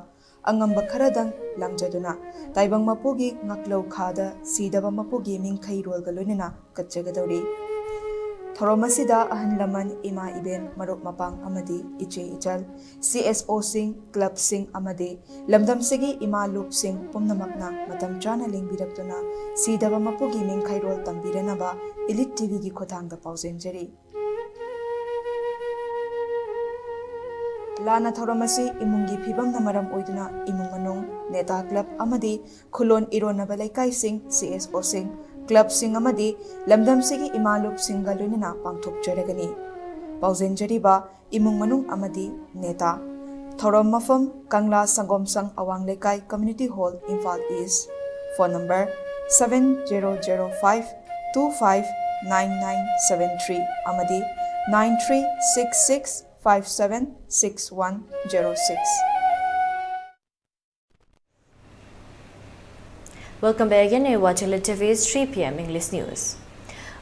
ꯑꯉꯝꯕ ꯈꯔꯗꯪ ꯂꯥꯡꯖꯗꯨꯅ ꯇꯥꯏꯕꯪ ꯃꯄꯨꯒꯤ ꯉꯥꯛꯂꯧ ꯈꯥꯗ ꯁꯤꯗꯕ ꯃꯄꯨꯒꯤ ꯃꯤꯡꯈꯩꯔꯣꯜꯒ ꯂꯣꯏꯅꯅ ꯀꯠꯆꯒꯗꯧꯔꯤ꯫ ꯊꯧꯔꯝ ꯑꯁꯤꯗ ꯑꯍꯜ ꯂꯃꯟ, ꯏꯃꯥ ꯏꯕꯦꯟ, ꯃꯔꯨꯞ ꯃꯄꯥꯡ ꯑꯃꯗꯤ ꯏꯆꯦ ꯏꯆꯜ, CSOꯁꯤꯡ, clubꯁꯤꯡ ꯑꯃꯗꯤ ꯂꯝꯗꯝꯁꯤꯒꯤ ꯏꯃꯥ ꯂꯨꯞꯁꯤꯡ ꯄꯨꯝꯅꯃꯛꯅ ꯃꯇꯝ ꯆꯥꯅ ꯂꯦꯡꯕꯤꯔꯛꯇꯨꯅ ꯁꯤꯗꯕ ꯃꯄꯨꯒꯤ ꯃꯤꯡꯈꯩꯔꯣꯜ ꯇꯝꯕꯤꯔꯅꯕ Elite TVꯒꯤ ꯈꯨꯠꯊꯥꯡꯗ ꯄꯥꯎꯖꯦꯟꯖꯔꯤ꯫ ꯂꯥꯟꯅ ꯊꯧꯔꯝ ꯑꯁꯤ ꯏꯃꯨꯡꯒꯤ ꯐꯤꯕꯝꯅ ꯃꯔꯝ ꯑꯣꯏꯗꯨꯅ ꯏꯃꯨꯡ ꯃꯅꯨꯡ, ꯅꯦꯇꯥ club ꯑꯃꯗꯤ ꯈꯨꯂꯣꯟ ꯏꯔꯣꯟꯅꯕ ꯂꯩꯀꯥꯏꯁꯤꯡ, CSOꯁꯤꯡ, clubꯁꯤꯡ ꯑꯃꯗꯤ ꯂꯝꯗꯝꯁꯤꯒꯤ ꯏꯃꯥ ꯂꯨꯞꯁꯤꯡꯒ ꯂꯣꯏꯅꯅ ꯄꯥꯡꯊꯣꯛꯆꯔꯒꯅꯤ꯫ ꯄꯥꯎꯖꯦꯟꯖꯔꯤꯕ ꯏꯃꯨꯡ ꯃꯅꯨꯡ ꯑꯃꯗꯤ ꯅꯦꯇꯥ꯫ ꯊꯧꯔꯝ ꯃꯐꯝ, ꯀꯪꯂꯥ ꯁꯪꯒꯣꯝ ꯁꯪ ꯑꯋꯥꯡ ꯂꯩꯀꯥꯏ, Community Hall, Imphal East꯫ Phone number seven zero zero five two five nine nine seven three ꯑꯃꯗꯤ nine three six six five seven six one zero six꯫ Welcome back again. You're watching Lit TV's three PM English News.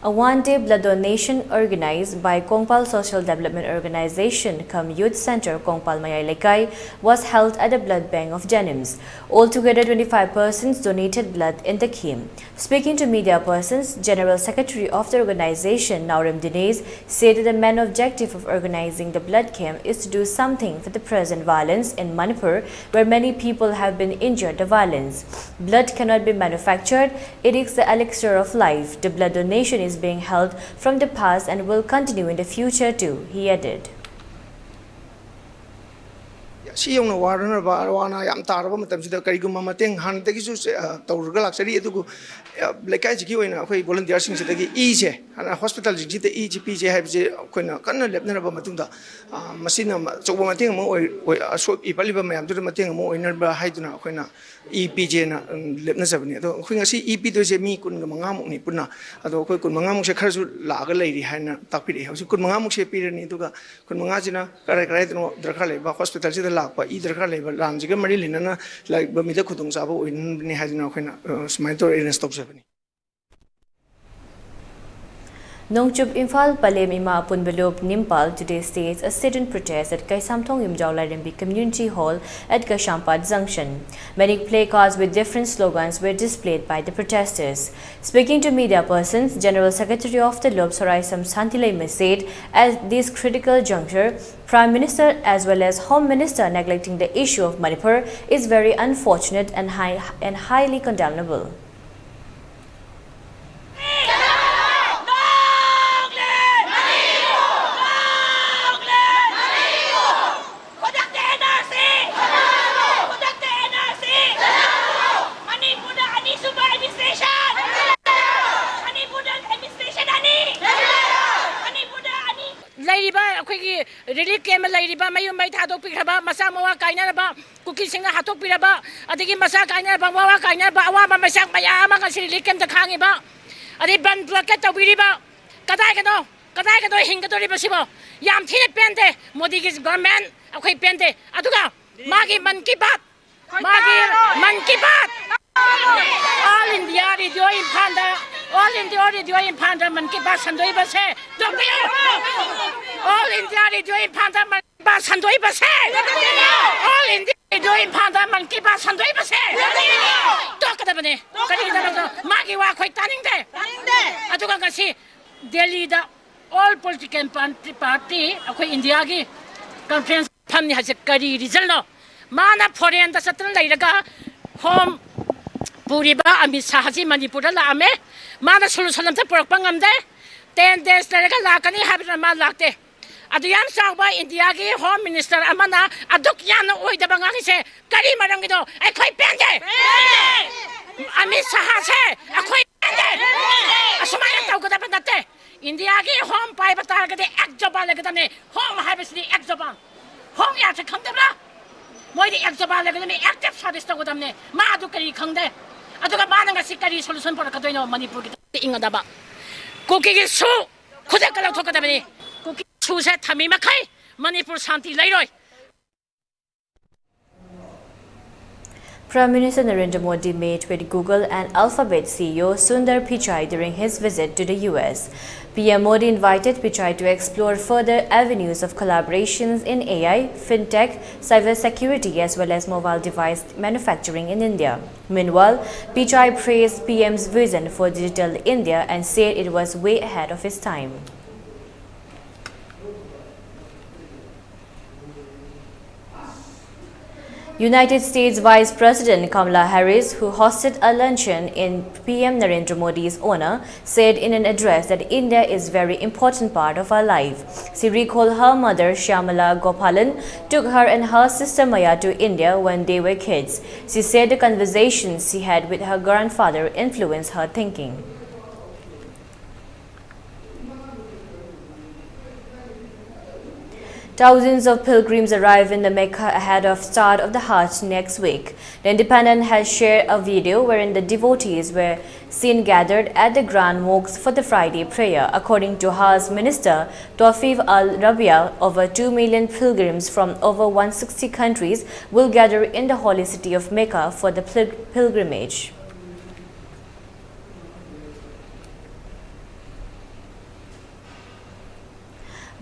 A one-day blood donation organized by Kongpal Social Development Organization cum Youth Center Kongpal Mayai Lekai was held at the blood bank of JNIMS. Altogether, twenty-five persons donated blood in the camp. Speaking to media persons, General Secretary of the organization, Naorem Deniz, said that the main objective of organizing the blood camp is to do something for the present violence in Manipur, where many people have been injured the violence. Blood cannot be manufactured, it is the elixir of life. The blood donation is being held from the past and will continue in the future too, he added. ꯁꯤ ꯌꯧꯅ ꯋꯥꯔꯅꯕ, ꯋꯥꯅ ꯌꯥꯝ ꯇꯥꯔꯕ ꯃꯇꯝꯁꯤꯗ ꯀꯔꯤꯒꯨꯝꯕ ꯃꯇꯦꯡ ꯍꯥꯟꯅꯗꯒꯤꯁꯨ ꯆꯦ-, ꯑ, ꯇꯧꯔꯒ ꯂꯥꯛꯆꯔꯤ꯫ ꯑꯗꯨꯕꯨ, ꯑ, ꯂꯩꯀꯥꯏꯁꯤꯒꯤ ꯑꯣꯏꯅ ꯑꯩꯈꯣꯏ ꯚꯣꯂꯨꯟꯇꯤꯌꯔꯁꯤꯡꯁꯤꯗꯒꯤ ꯏꯁꯦ, ꯍꯥꯟꯅ ꯍꯣꯁꯄꯤꯇꯥꯜꯁꯤꯡꯁꯤꯗ ꯏ ꯄꯤꯖꯩ ꯍꯥꯏꯕꯁꯦ ꯑꯩꯈꯣꯏꯅ ꯀꯟꯅ ꯂꯦꯞꯅꯔꯕ ꯃꯇꯨꯡꯗ, ꯑ, ꯃꯁꯤꯅ ꯑꯆꯧꯕ ꯃꯇꯦꯡ ꯑꯃ ꯑꯣꯏ-, ꯑꯣꯏ-, ꯑꯁꯣꯛ ꯏ ꯄꯠꯂꯤꯕ ꯃꯌꯥꯝꯗꯨꯗ ꯃꯇꯦꯡ ꯑꯃ ꯑꯣꯏꯅꯕ ꯍꯥꯏꯗꯨꯅ ꯑꯩꯈꯣꯏꯅ ꯏ ꯄꯤꯖꯦꯅ, ꯎꯝ, ꯂꯦꯞꯅꯖꯕꯅꯤ꯫ ꯑꯗꯣ ꯑꯩꯈꯣꯏ ꯉꯁꯤ ꯏ ꯄꯤꯗꯣꯏꯁꯦ ꯃꯤ ꯀꯨꯟꯒ ꯃꯉꯥꯃꯨꯛꯅꯤ ꯄꯨꯟꯅ꯫ ꯑꯗꯣ ꯑꯩꯈꯣꯏ ꯀꯨꯟꯃꯉꯥꯃꯨꯛꯁꯦ ꯈꯔꯁꯨ ꯂꯥꯛꯑꯒ ꯂꯩꯔꯤ ꯍꯥꯏꯅ ꯇꯥꯛꯄꯤꯔꯛꯑꯦ꯫ ꯍꯧꯖꯤꯛ ꯀꯨꯟꯃꯉꯥꯃꯨꯛꯁꯦ ꯄꯤꯔꯅꯤ, ꯑꯗꯨꯒ ꯀꯨꯟꯃꯉꯥꯁꯤꯅ ꯀꯔꯥꯏ ꯀꯔꯥꯏꯗꯅꯣ ꯗꯔꯀꯥꯔ ꯂꯩꯕ, ꯍꯣꯁꯄꯤꯇꯥꯜꯁꯤꯗ ꯂꯥꯛꯄ ꯏ ꯗꯔꯀꯥꯔ ꯂꯩꯕ, ꯂꯥꯟꯁꯤꯒ ꯃꯔꯤ ꯂꯩꯅꯅ ꯂꯩꯕ ꯃꯤꯗ ꯈꯨꯗꯣꯡꯆꯥꯕ ꯑꯣꯏꯅꯕꯅꯤ ꯍꯥꯏꯗꯨꯅ ꯑꯩꯈꯣꯏꯅ, ꯑ, ꯁꯨꯃꯥꯏꯅ ꯇꯧꯔ ꯑꯦꯔꯦꯟꯖ ꯇꯧꯖꯕꯅꯤ꯫ Nongchup Imphal Pallem Ima Apunba Lup Nimpal today staged a sit-in protest at Kaisamthong Yumjao Lairembi Community Hall at Kaisampad Junction. Many placards with different slogans were displayed by the protesters. Speaking to media persons, General Secretary of the Lup Soraisam Santileima said, at this critical juncture, Prime Minister as well as Home Minister neglecting the issue of Manipur is very unfortunate and high, and highly condemnable. ꯂꯩꯔꯤꯕ ꯑꯩꯈꯣꯏꯒꯤ relief camp ꯂꯩꯔꯤꯕ, ꯃꯌꯨꯝ ꯃꯩ ꯊꯥꯗꯣꯛꯄꯤꯈ꯭ꯔꯕ, ꯃꯆꯥ ꯃꯋꯥ ꯀꯥꯏꯅꯔꯕ, ꯀꯨꯀꯤꯁꯤꯡꯅ ꯍꯥꯠꯇꯣꯛꯄꯤꯔꯕ, ꯑꯗꯒꯤ ꯃꯆꯥ ꯀꯥꯏꯅꯔꯕ, ꯃꯋꯥ ꯀꯥꯏꯅꯔꯕ, ꯑꯋꯥꯕ ꯃꯩꯁꯥꯛ ꯃꯌꯥꯝ ꯑꯃ ꯉꯁꯤ ꯔꯤꯂꯤꯐ ꯀꯦꯝꯞꯇ ꯈꯥꯡꯉꯤꯕ, ꯑꯗꯩ ꯕꯟ ꯕ꯭ꯂꯣꯀꯦꯠ ꯇꯧꯕꯤꯔꯤꯕ, ꯀꯗꯥꯏꯒꯅꯣ, ꯀꯗꯥꯏꯒꯅꯣ ꯍꯤꯡꯒꯗꯧꯔꯤꯕ ꯁꯤꯕꯣ? ꯌꯥꯝ ꯊꯤꯅ ꯄꯦꯟꯗꯦ ꯃꯣꯗꯤꯒꯤ ꯒꯚꯔꯟꯃꯦꯟꯠ, ꯑꯩꯈꯣꯏ ꯄꯦꯟꯗꯦ꯫ ꯑꯗꯨꯒ ꯃꯥꯒꯤ ꯃꯟ ꯀꯤ ꯕꯥꯠ, ꯃꯥꯒꯤ Mann Ki Baat, all India radio ꯏꯝꯐꯥꯜꯗ, ꯑꯣꯜ ꯏꯟꯗꯤꯌꯥ ꯔꯦꯗꯤꯑꯣ ꯏꯝꯐꯥꯜꯗ Mann Ki Baat ꯁꯟꯗꯣꯛꯏꯕꯁꯦ ꯇꯣꯛꯄꯤꯌꯨ꯫ All India radio ꯏꯝꯐꯥꯜꯗ Mann Ki Baat ꯁꯟꯗꯣꯛꯏꯕꯁꯦ, all India radio ꯏꯝꯐꯥꯜꯗ ꯃꯟ ꯀꯤ ꯕꯥꯠ ꯁꯟꯗꯣꯛꯏꯕꯁꯦ ꯇꯣꯛꯀꯗꯕꯅꯦ꯫ ꯀꯔꯤꯒꯤꯗꯃꯛꯇ? ꯃꯥꯒꯤ ꯋꯥ ꯑꯩꯈꯣꯏ ꯇꯥꯅꯤꯡꯗꯦ꯫ ꯑꯗꯨꯒ ꯉꯁꯤ ꯗꯦꯜꯂꯤꯗ ꯑꯣꯜ ꯄꯣꯂꯤꯇꯤꯀꯦꯜ ꯄꯥꯔꯇꯤ, ꯑꯩꯈꯣꯏ ꯏꯟꯗꯤꯌꯥꯒꯤ ꯀꯟꯐ꯭ꯔꯦꯟꯁ ꯐꯝꯅꯤ ꯍꯥꯏꯁꯦ ꯀꯔꯤ ꯔꯤꯖꯟꯅꯣ? ꯃꯥꯅ ꯐꯣꯔꯦꯟꯗ ꯆꯠꯇꯅ ꯂꯩꯔꯒ ꯍꯣꯝ ꯄꯨꯔꯤꯕ ꯑꯃꯤꯠ ꯁꯥꯍꯁꯤ ꯃꯅꯤꯄꯨꯔꯗ ꯂꯥꯛꯑꯝꯃꯦ꯫ ꯃꯥꯅ ꯁꯣꯂꯨꯁꯟ ꯑꯝꯇ ꯄꯨꯔꯛꯄ ꯉꯝꯗꯦ꯫ ꯇꯦꯟ ꯗꯦꯖ ꯂꯩꯔꯒ ꯂꯥꯛꯀꯅꯤ ꯍꯥꯏꯕꯗꯨꯅ ꯃꯥ ꯂꯥꯛꯇꯦ꯫ ꯑꯗꯨ ꯌꯥꯝ ꯆꯥꯎꯕ ꯏꯟꯗꯤꯌꯥꯒꯤ ꯍꯣꯝ ꯃꯤꯅꯤꯁꯇꯔ ꯑꯃꯅ ꯑꯗꯨꯛ ꯌꯥꯝꯅ ꯑꯣꯏꯗꯕ ꯉꯥꯡꯉꯤꯁꯦ ꯀꯔꯤ ꯃꯔꯝꯒꯤꯅꯣ? ꯑꯩꯈꯣꯏ ꯄꯦꯟꯗꯦ꯫ ꯑꯃꯤꯠ ꯁꯍꯥꯁꯦ ꯑꯩꯈꯣꯏ ꯄꯦꯟꯗꯦ꯫ ꯑꯁꯨꯃꯥꯏꯅ ꯇꯧꯒꯗꯕ ꯅꯠꯇꯦ꯫ ꯏꯟꯗꯤꯌꯥꯒꯤ ꯍꯣꯝ ꯄꯥꯏꯕ ꯇꯥꯔꯒꯗꯤ ꯑꯦꯛ ꯖꯕꯥꯟ ꯂꯩꯒꯗꯕꯅꯤ꯫ ꯍꯣꯝ ꯍꯥꯏꯕꯁꯤꯗꯤ ꯑꯦꯛ ꯖꯕꯥꯟ꯫ ꯍꯣꯝ ꯌꯥꯁꯦ ꯈꯪꯗꯕ꯭ꯔꯥ? ꯃꯣꯏꯗꯤ ꯑꯦꯛ ꯖꯕꯥꯟ ꯂꯩꯒꯗꯕꯅꯤ, ꯑꯦꯛꯇꯤꯚ ꯁꯥꯔꯚꯤꯁ ꯇꯧꯒꯗꯕꯅꯤ꯫ ꯃꯥ ꯑꯗꯨ ꯀꯔꯤ ꯈꯪꯗꯦ? ꯑꯗꯨꯒ ꯃꯥꯅ ꯉꯁꯤ ꯀꯔꯤ ꯁꯣꯂꯨꯁꯟ ꯄꯨꯔꯛꯀꯗꯣꯏꯅꯣ ꯃꯅꯤꯄꯨꯔꯒꯤ ꯏꯪꯒꯗꯕ? ꯀꯨꯀꯤꯒꯤ ꯁꯨ ꯈꯨꯗꯛꯇ ꯂꯧꯊꯣꯛꯀꯗꯕꯅꯤ꯫ ꯀꯨꯀꯤ ꯁꯨꯁꯦ ꯊꯝꯃꯤ ꯃꯈꯩ ꯃꯅꯤꯄꯨꯔ ꯁꯥꯟꯇꯤ ꯂꯩꯔꯣꯏ꯫ Prime Minister Narendra Modi met with Google and Alphabet C E O Sundar Pichai during his visit to the U S. P M Modi invited Pichai to explore further avenues of collaborations in A I, fintech, cybersecurity, as well as mobile device manufacturing in India. Meanwhile, Pichai praised P M's vision for Digital India and said it was way ahead of its time. United States Vice President Kamala Harris, who hosted a luncheon in P M Narendra Modi's honor, said in an address that India is very important part of our life. She recalled her mother Shyamala Gopalan took her and her sister Maya to India when they were kids. She said the conversations she had with her grandfather influenced her thinking. Thousands of pilgrims arrive in the Mecca ahead of start of the Hajj next week. The Independent has shared a video wherein the devotees were seen gathered at the Grand Mosque for the Friday prayer. According to Hajj Minister Tawfeeq Al Rabiah, over two million pilgrims from over one sixty countries will gather in the holy city of Mecca for the pil- pilgrimage.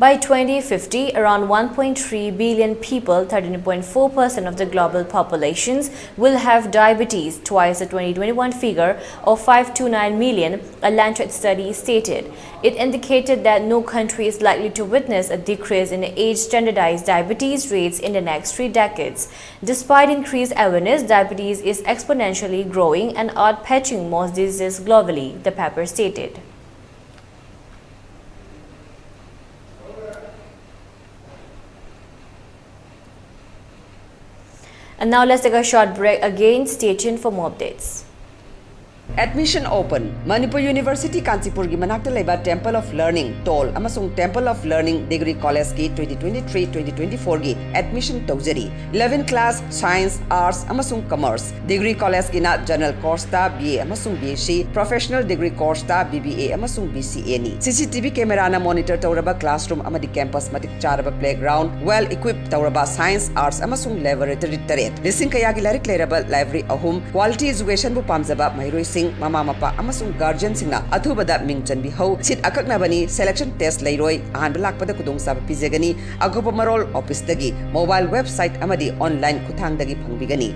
By twenty fifty, around one point three billion people, thirteen point four percent of the global populations, will have diabetes, twice the twenty twenty-one figure of five two nine million, a Lancet study stated. It indicated that no country is likely to witness a decrease in age standardized diabetes rates in the next three decades. Despite increased awareness, diabetes is exponentially growing and outpacing most diseases globally, the paper stated. And now let's take a short break again. Stay tuned for more updates. Admission open. Manipur University ꯀꯥꯟꯆꯤꯄꯨꯔꯒꯤ ꯃꯅꯥꯛꯇ ꯂꯩꯕ Temple of Learning, toll, ꯑꯃꯁꯨꯡ Temple of Learning Degree Collegeꯀꯤ twenty twenty-three twenty twenty-fourꯒꯤ admission ꯇꯧꯖꯔꯤ꯫ Eleven class, Science, Arts ꯑꯃꯁꯨꯡ Commerce꯫ Degree Collegeꯀꯤꯅ General Courseꯇ B A ꯑꯃꯁꯨꯡ B S C, Professional Degree Courseꯇ B B A ꯑꯃꯁꯨꯡ B C Aꯅꯤ꯫ C C T V cameraꯅ monitor ꯇꯧꯔꯕ classroom ꯑꯃꯗꯤ campus ꯃꯇꯤꯛ ꯆꯥꯔꯕ playground, well equipped ꯇꯧꯔꯕ Science, Arts ꯑꯃꯁꯨꯡ Laboratory ꯇꯔꯦꯠ꯫ ꯂꯤꯁꯤꯡ ꯀꯌꯥꯒꯤ ꯂꯥꯏꯔꯤꯛ ꯂꯩꯔꯕ library ꯑꯍꯨꯝ꯫ Quality educationꯕꯨ ꯄꯥꯝꯖꯕ ꯃꯍꯩꯔꯣꯏꯁꯤꯡ, ꯃꯃꯥ ꯃꯄꯥ ꯑꯃꯁꯨꯡ guardianꯁꯤꯡꯅ ꯑꯊꯨꯕꯗ ꯃꯤꯡ ꯆꯟꯕꯤꯍꯧ꯫ Seat ꯑꯀꯛꯅꯕꯅꯤ, selection test ꯂꯩꯔꯣꯏ꯫ ꯑꯍꯥꯟꯕ ꯂꯥꯛꯄꯗ ꯈꯨꯗꯣꯡꯆꯥꯕ ꯄꯤꯖꯒꯅꯤ꯫ ꯑꯀꯨꯞꯄ ꯃꯔꯣꯜ officeꯇꯒꯤ, mobile website ꯑꯃꯗꯤ online ꯈꯨꯠꯊꯥꯡꯗꯒꯤ ꯐꯪꯕꯤꯒꯅꯤ꯫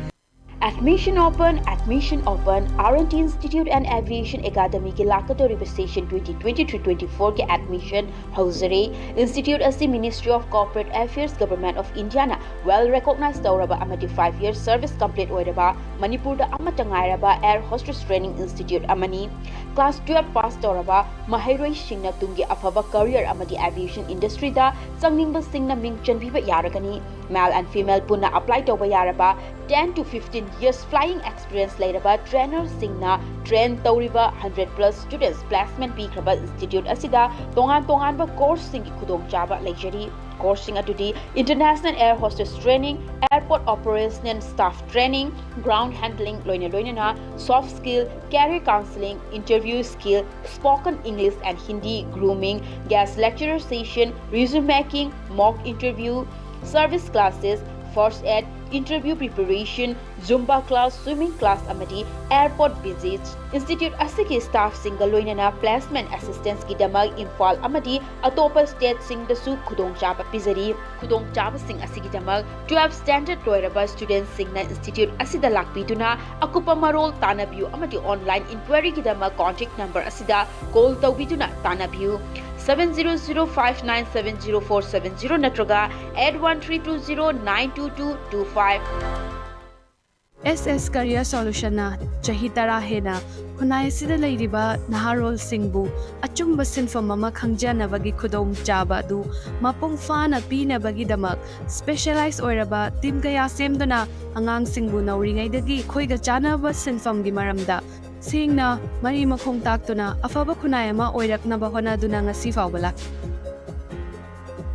Admission open, admission open. R and T Institute and Aviation Academyꯒꯤ ꯂꯥꯛꯀꯗꯧꯔꯤꯕ session twenty twenty-three twenty-fourꯒꯤ admission ꯍꯧꯖꯔꯦ꯫ Institute ꯑꯁꯤ Ministry of Corporate Affairs, Government of Indiaꯅ well recognize ꯇꯧꯔꯕ ꯑꯃꯗꯤ five year service complete ꯑꯣꯏꯔꯕ ꯃꯅꯤꯄꯨꯔꯗ ꯑꯃꯠꯇ ꯉꯥꯏꯔꯕ air hostess training institute ꯑꯃꯅꯤ꯫ Class twelve pass ꯇꯧꯔꯕ ꯃꯍꯩꯔꯣꯏꯁꯤꯡꯅ ꯇꯨꯡꯒꯤ ꯑꯐꯕ career ꯑꯃꯗꯤ aviation industryꯗ ꯆꯪꯅꯤꯡꯕꯁꯤꯡꯅ ꯃꯤꯡ ꯆꯟꯕꯤꯕ ꯌꯥꯔꯒꯅꯤ꯫ Male and female ꯄꯨꯟꯅ apply ꯇꯧꯕ ꯌꯥꯔꯕ ten to fifteen years flying experience ꯂꯩꯔꯕ trainerꯁꯤꯡꯅ train ꯇꯧꯔꯤꯕ hundred plus students placement ꯄꯤꯈ꯭ꯔꯕ institute ꯑꯁꯤꯗ ꯇꯣꯉꯥꯟ ꯇꯣꯉꯥꯟꯕ courseꯁꯤꯡꯒꯤ ꯈꯨꯗꯣꯡꯆꯥꯕ ꯂꯩꯖꯔꯤ꯫ Courseꯁꯤꯡ ꯑꯗꯨꯗꯤ International Air Hostess Training, Airport Operational Staff Training, Ground Handling ꯂꯣꯏꯅ ꯂꯣꯏꯅꯅ Soft Skill, Career Counseling, Interview Skill, Spoken English and Hindi, Grooming, Guest Lecturer Session, Resume Making, Mock Interview, Service Classes, First Aid, Interview Preparation, Zumba Class, Swimming Class ꯑꯃꯗꯤ Airport Visits꯫ Institute ꯑꯁꯤꯒꯤ staffꯁꯤꯡꯒ ꯂꯣꯏꯅꯅ placement assistanceꯀꯤꯗꯃꯛ Imphal ꯑꯃꯗꯤ ꯑꯇꯣꯞꯄ stateꯁꯤꯡꯗꯁꯨ ꯈꯨꯗꯣꯡꯆꯥꯕ ꯄꯤꯖꯔꯤ꯫ ꯈꯨꯗꯣꯡꯆꯥꯕꯁꯤꯡ ꯑꯁꯤꯒꯤꯗꯃꯛ twelve standard ꯂꯣꯏꯔꯕ studentꯁꯤꯡꯅ institute ꯑꯁꯤꯗ ꯂꯥꯛꯄꯤꯗꯨꯅ ꯑꯀꯨꯞꯄ ꯃꯔꯣꯜ ꯇꯥꯟꯅꯕꯤꯌꯨ ꯑꯃꯗꯤ online inquiryꯒꯤꯗꯃꯛ contact number ꯑꯁꯤꯗ call ꯇꯧꯕꯤꯗꯨꯅ ꯇꯥꯟꯅꯕꯤꯌꯨ, seven zero zero five nine seven zero four seven zero ꯅꯠꯇ꯭ꯔꯒ eight one three two zero nine two two two five꯫ ꯑꯦꯁ ꯑꯦꯁ Career Solutionꯅ ꯆꯍꯤ ꯇꯔꯥ ꯍꯦꯟꯅ ꯈꯨꯟꯅꯥꯏ ꯑꯁꯤꯗ ꯂꯩꯔꯤꯕ ꯅꯍꯥꯔꯣꯜꯁꯤꯡꯕꯨ ꯑꯆꯨꯝꯕ ꯁꯤꯟꯐꯝ ꯑꯃ ꯈꯪꯖꯅꯕꯒꯤ ꯈꯨꯗꯣꯡꯆꯥꯕ ꯑꯗꯨ ꯃꯄꯨꯡ ꯐꯥꯅ ꯄꯤꯅꯕꯒꯤꯗꯃꯛ specialize ꯑꯣꯏꯔꯕ team ꯀꯌꯥ ꯁꯦꯝꯗꯨꯅ ꯑꯉꯥꯡꯁꯤꯡꯕꯨ ꯅꯧꯔꯤꯉꯩꯗꯒꯤ ꯑꯩꯈꯣꯏꯒ ꯆꯥꯟꯅꯕ ꯁꯤꯟꯐꯝꯒꯤ ꯃꯔꯝꯗ ꯁꯦꯡꯅ ꯃꯔꯤ ꯃꯈꯣꯡ ꯇꯥꯛꯇꯨꯅ ꯑꯐꯕ ꯈꯨꯟꯅꯥꯏ ꯑꯃ ꯑꯣꯏꯔꯛꯅꯕ ꯍꯣꯠꯅꯗꯨꯅ ꯉꯁꯤ ꯐꯥꯎꯕ ꯂꯥꯛꯂꯤ꯫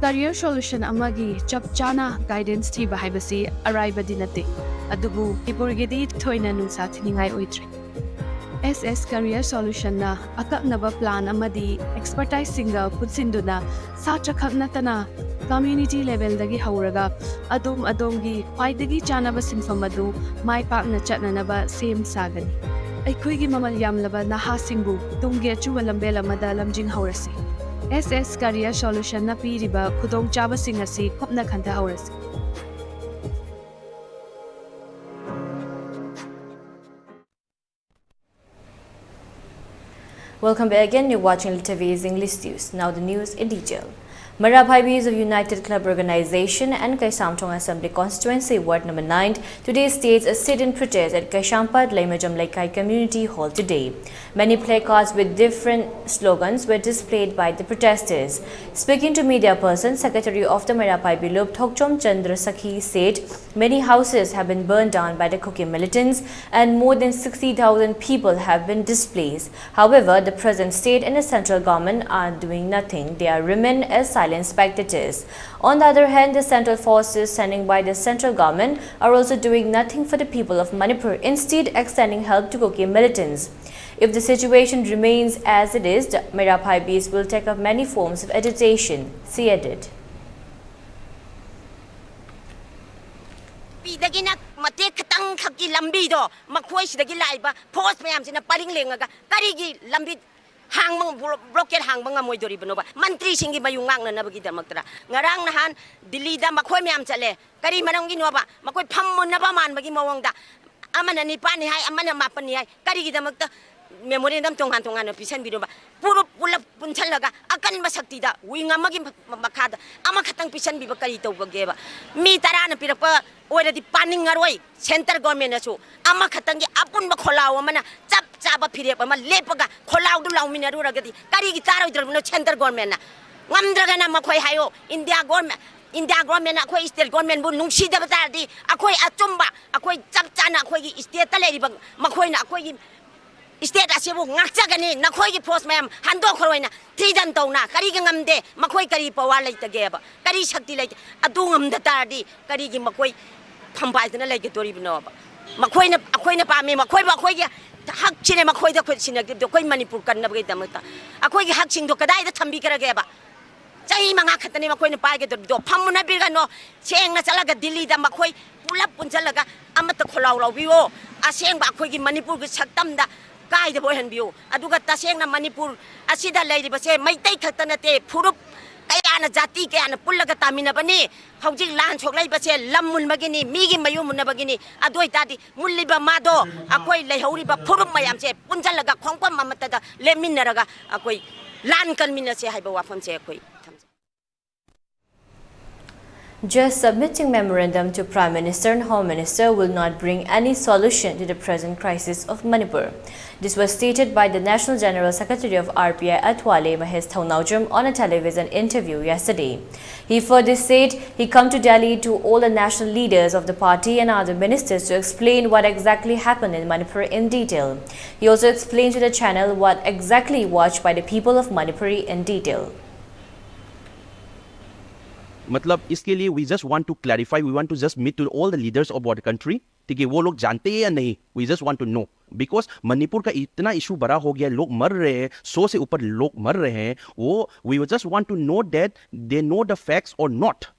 Career Solution ꯑꯃꯒꯤ ꯆꯞ ꯆꯥꯅ guidance ꯊꯤꯕ ꯍꯥꯏꯕꯁꯤ ꯑꯔꯥꯏꯕꯗꯤ ꯅꯠꯇꯦ, ꯑꯗꯨꯕꯨ ꯃꯅꯤꯄꯨꯔꯒꯤꯗꯤ ꯊꯣꯏꯅ ꯅꯨꯡꯁꯥ ꯊꯤꯅꯤꯡꯉꯥꯏ ꯑꯣꯏꯗ꯭ꯔꯦ꯫ ꯑꯦꯁ ꯑꯦꯁ Career Solutionꯅ ꯑꯀꯛꯅꯕ plan ꯑꯃꯗꯤ expertiseꯁꯤꯡꯒ ꯄꯨꯟꯁꯤꯟꯗꯨꯅ ꯁꯥꯇ꯭ꯔ ꯈꯛ ꯅꯠꯇꯅ community levelꯗꯒꯤ ꯍꯧꯔꯒ ꯑꯗꯣꯝ ꯑꯗꯣꯝꯒꯤ ꯈ꯭ꯋꯥꯏꯗꯒꯤ ꯆꯥꯅꯕ ꯁꯤꯟꯐꯝ ꯑꯗꯨ ꯃꯥꯏ ꯄꯥꯛꯅ ꯆꯠꯅꯅꯕ ꯁꯦꯝ ꯁꯥꯒꯅꯤ꯫ ꯑꯩꯈꯣꯏꯒꯤ ꯃꯃꯜ ꯌꯥꯝꯂꯕ ꯅꯍꯥꯁꯤꯡꯕꯨ ꯇꯨꯡꯒꯤ ꯑꯆꯨꯝꯕ ꯂꯝꯕꯦꯜ ꯑꯃꯗ ꯂꯝꯖꯤꯡꯍꯧꯔꯁꯤ꯫ ꯑꯦꯁ ꯑꯦꯁ Career Solutionꯅ ꯄꯤꯔꯤꯕ ꯈꯨꯗꯣꯡꯆꯥꯕꯁꯤꯡ ꯑꯁꯤ ꯀꯨꯞꯅ ꯈꯟꯊꯍꯧꯔꯁꯤ꯫ Welcome back again. You're watching Littavi's English News. Now the news in detail. Meira Bhaibis of United Club Organization and Kaisamthong Assembly Constituency Ward number nine today staged a sit-in protest at Kaisampad Leimajam Leikai Community Hall today. Many placards with different slogans were displayed by the protesters. Speaking to media person, secretary of the Meira Bhaibi Lup, Thokchom Chandra Sakhi said many houses have been burned down by the Kuki militants and more than sixty thousand people have been displaced. However, the present state and the central government are doing nothing. They are remain as silent spectators. On the other hand, the central forces sending by the central government are also doing nothing for the people of Manipur, instead extending help to Kuki militants. If the situation remains as it is, the Meira Bhaibis will take up many forms of agitation, she added. ꯄꯤꯗꯒꯤꯅ ꯃꯇꯦꯛ ꯈꯤꯇꯪꯈꯛꯀꯤ ꯂꯝꯕꯤꯗꯣ ꯃꯈꯣꯏꯁꯤꯗꯒꯤ ꯂꯥꯛꯏꯕ force ꯃꯌꯥꯝꯁꯤꯅ ꯄꯔꯤꯡ ꯂꯦꯡꯉꯒ ꯀꯔꯤꯒꯤ ꯂꯝꯕꯤ ꯍꯥꯡꯕ blockade ꯍꯥꯡꯕ ꯉꯝꯃꯣꯏꯗꯣꯔꯤꯕꯅꯣꯕ? ꯃꯟꯇ꯭ꯔꯤꯁꯤꯡꯒꯤ ꯃꯌꯨꯝ ꯉꯥꯛꯅꯅꯕꯒꯤꯗꯃꯛꯇꯔ? ꯉꯔꯥꯡ ꯅꯍꯥꯟ ꯗꯤꯜꯂꯤꯗ ꯃꯈꯣꯏ ꯃꯌꯥꯝ ꯆꯠꯂꯦ꯫ ꯀꯔꯤ ꯃꯔꯝꯒꯤꯅꯣꯕ? ꯃꯈꯣꯏ ꯐꯝꯃꯨꯟꯅꯕ ꯃꯥꯟꯕꯒꯤ ꯃꯑꯣꯡꯗ ꯑꯃꯅ ꯅꯤꯄꯥꯟꯅꯤ ꯍꯥꯏ, ꯑꯃꯅ ꯃꯥꯄꯟꯅꯤ ꯍꯥꯏ꯫ ꯀꯔꯤꯒꯤꯗꯃꯛꯇ ꯃꯦꯃꯣꯔꯦꯟꯗꯝ ꯇꯣꯉꯥꯟ ꯇꯣꯉꯥꯟꯅ ꯄꯤꯁꯟꯕꯤꯅꯣꯕ? ꯄꯨꯔꯨꯞ ꯄꯨꯂꯞ ꯄꯨꯟꯁꯜꯂꯒ ꯑꯀꯟꯕ ꯁꯛꯇꯤꯗ wing ꯑꯃꯒꯤ ꯃ-, ꯃꯈꯥꯗ ꯑꯃꯈꯛꯇꯪ ꯄꯤꯁꯟꯕꯤꯕ ꯀꯔꯤ ꯇꯧꯕꯒꯦꯕ? ꯃꯤ ꯇꯔꯥꯅ ꯄꯤꯔꯛꯄ ꯑꯣꯏꯔꯗꯤ ꯄꯥꯅꯤꯡꯉꯔꯣꯏ centre government ꯅꯁꯨ꯫ ꯑꯃꯈꯛꯇꯪꯒꯤ ꯑꯄꯨꯟꯕ ꯈꯣꯜꯂꯥꯎ ꯑꯃꯅ ꯆꯞ ꯆꯥꯕ ꯐꯤꯔꯦꯞ ꯑꯃ ꯂꯦꯞꯄꯒ ꯈꯣꯜꯂꯥꯎꯗꯨ ꯂꯥꯎꯃꯤꯟꯅꯔꯨꯔꯒꯗꯤ ꯀꯔꯤꯒꯤ ꯇꯥꯔꯣꯏꯗ꯭ꯔꯕꯅꯣ centre government ꯅ? ꯉꯝꯗ꯭ꯔꯒꯅ ꯃꯈꯣꯏ ꯍꯥꯏꯌꯣ, India government, India government ꯅ ꯑꯩꯈꯣꯏ state government ꯕꯨ ꯅꯨꯡꯁꯤꯗꯕ ꯇꯥꯔꯗꯤ ꯑꯩꯈꯣꯏ ꯑꯆꯨꯝꯕ, ꯑꯩꯈꯣꯏ ꯆꯞ ꯆꯥꯅ ꯑꯩꯈꯣꯏꯒꯤ state ꯇ ꯂꯩꯔꯤꯕ ꯃꯈꯣꯏꯅ ꯑꯩꯈꯣꯏꯒꯤ state ꯑꯁꯤꯕꯨ ꯉꯥꯛꯆꯒꯅꯤ, ꯅꯈꯣꯏꯒꯤ force ꯃꯌꯥꯝ ꯍꯟꯗꯣꯛꯈ꯭ꯔꯣꯏꯅ꯫ ꯊ꯭ꯔꯤꯗꯟ ꯇꯧꯅ ꯀꯔꯤꯒꯤ ꯉꯝꯗꯦ? ꯃꯈꯣꯏ ꯀꯔꯤ power ꯂꯩꯇꯒꯦꯕ? ꯀꯔꯤ ꯁꯛꯇꯤ ꯂꯩꯇꯦ? ꯑꯗꯨ ꯉꯝꯗ ꯇꯥꯔꯗꯤ ꯀꯔꯤꯒꯤ ꯃꯈꯣꯏ ꯐꯝꯕꯥꯏꯗꯅ ꯂꯩꯒꯗꯣꯔꯤꯕꯅꯣꯕ? ꯃꯈꯣꯏꯅ, ꯑꯩꯈꯣꯏꯅ ꯄꯥꯝꯃꯤ, ꯃꯈꯣꯏꯕꯨ ꯑꯩꯈꯣꯏꯒꯤ ꯍꯛꯁꯤꯅꯦ ꯃꯈꯣꯏꯗ ꯑꯩꯈꯣꯏ ꯁꯤꯟꯅꯈꯤꯕꯗꯣ, ꯑꯩꯈꯣꯏ ꯃꯅꯤꯄꯨꯔ ꯀꯟꯅꯕꯒꯤꯗꯃꯛꯇ꯫ ꯑꯩꯈꯣꯏꯒꯤ ꯍꯛꯁꯤꯡꯗꯣ ꯀꯗꯥꯏꯗ ꯊꯝꯕꯤꯈ꯭ꯔꯒꯦꯕ? ꯆꯍꯤ ꯃꯉꯥ ꯈꯛꯇꯅꯤ ꯃꯈꯣꯏꯅ ꯄꯥꯏꯒꯗꯧꯔꯤꯕꯗꯣ꯫ ꯐꯝꯃꯨꯅꯕꯤꯒꯅꯣ, ꯁꯦꯡꯅ ꯆꯠꯂꯒ ꯗꯤꯜꯂꯤꯗ ꯃꯈꯣꯏ ꯄꯨꯂꯞ ꯄꯨꯟꯁꯤꯜꯂꯒ ꯑꯃꯠꯇ ꯈꯣꯜꯂꯥꯎ ꯂꯥꯎꯕꯤꯌꯣ꯫ ꯑꯁꯦꯡꯕ ꯑꯩꯈꯣꯏꯒꯤ ꯃꯅꯤꯄꯨꯔꯒꯤ ꯁꯛꯇꯝꯗ ꯀꯥꯏꯗꯕ ꯑꯣꯏꯍꯟꯕꯤꯌꯨ꯫ ꯑꯗꯨꯒ ꯇꯁꯦꯡꯅ ꯃꯅꯤꯄꯨꯔ ꯑꯁꯤꯗ ꯂꯩꯔꯤꯕꯁꯦ ꯃꯩꯇꯩ ꯈꯛꯇ ꯅꯠꯇꯦ, ꯐꯨꯔꯨꯞ ꯀꯌꯥꯅ, ꯖꯥꯇꯤ ꯀꯌꯥꯅ ꯄꯨꯜꯂꯒ ꯇꯥꯃꯤꯟꯅꯕꯅꯤ꯫ ꯍꯧꯖꯤꯛ ꯂꯥꯟ ꯁꯣꯛꯂꯛꯏꯕꯁꯦ ꯂꯝ ꯃꯨꯟꯕꯒꯤꯅꯤ, ꯃꯤꯒꯤ ꯃꯌꯨꯝ ꯃꯨꯟꯅꯕꯒꯤꯅꯤ꯫ ꯑꯗꯨ ꯑꯣꯏꯇꯥꯔꯗꯤ ꯃꯨꯜꯂꯤꯕ ꯃꯥꯗꯣ ꯑꯩꯈꯣꯏ ꯂꯩꯍꯧꯔꯤꯕ ꯐꯨꯔꯨꯞ ꯃꯌꯥꯝꯁꯦ ꯄꯨꯟꯁꯤꯜꯂꯒ ꯈꯣꯡꯐꯝ ꯑꯃꯠꯇꯗ ꯂꯦꯞꯃꯤꯟꯅꯔꯒ ꯑꯩꯈꯣꯏ ꯂꯥꯟ ꯀꯟꯃꯤꯟꯅꯁꯦ ꯍꯥꯏꯕ ꯋꯥꯐꯝꯁꯦ ꯑꯩꯈꯣꯏ ꯊꯝꯖꯩ꯫ Just submitting memorandum to Prime Minister and Home Minister will not bring any solution to the present crisis of Manipur. This was stated by the National General Secretary of R P I Atwale, Mahesh Thounaojam, on a television interview yesterday. He further said he come to Delhi to all the national leaders of the party and other ministers to explain what exactly happened in Manipur in detail. He also explained to the channel what exactly watched by the people of Manipur in detail. मतलब इसके लिए we just want to clarify, we want to just meet to all the leaders of our country, ठीक है, वो लोग जानते हैं या नहीं, we just want to know, because Manipur का इतना इशू बड़ा हो गया, लोग मर रहे हैं, सौ से ऊपर लोग मर रहे हैं, वो we just want to know that they know the facts or not.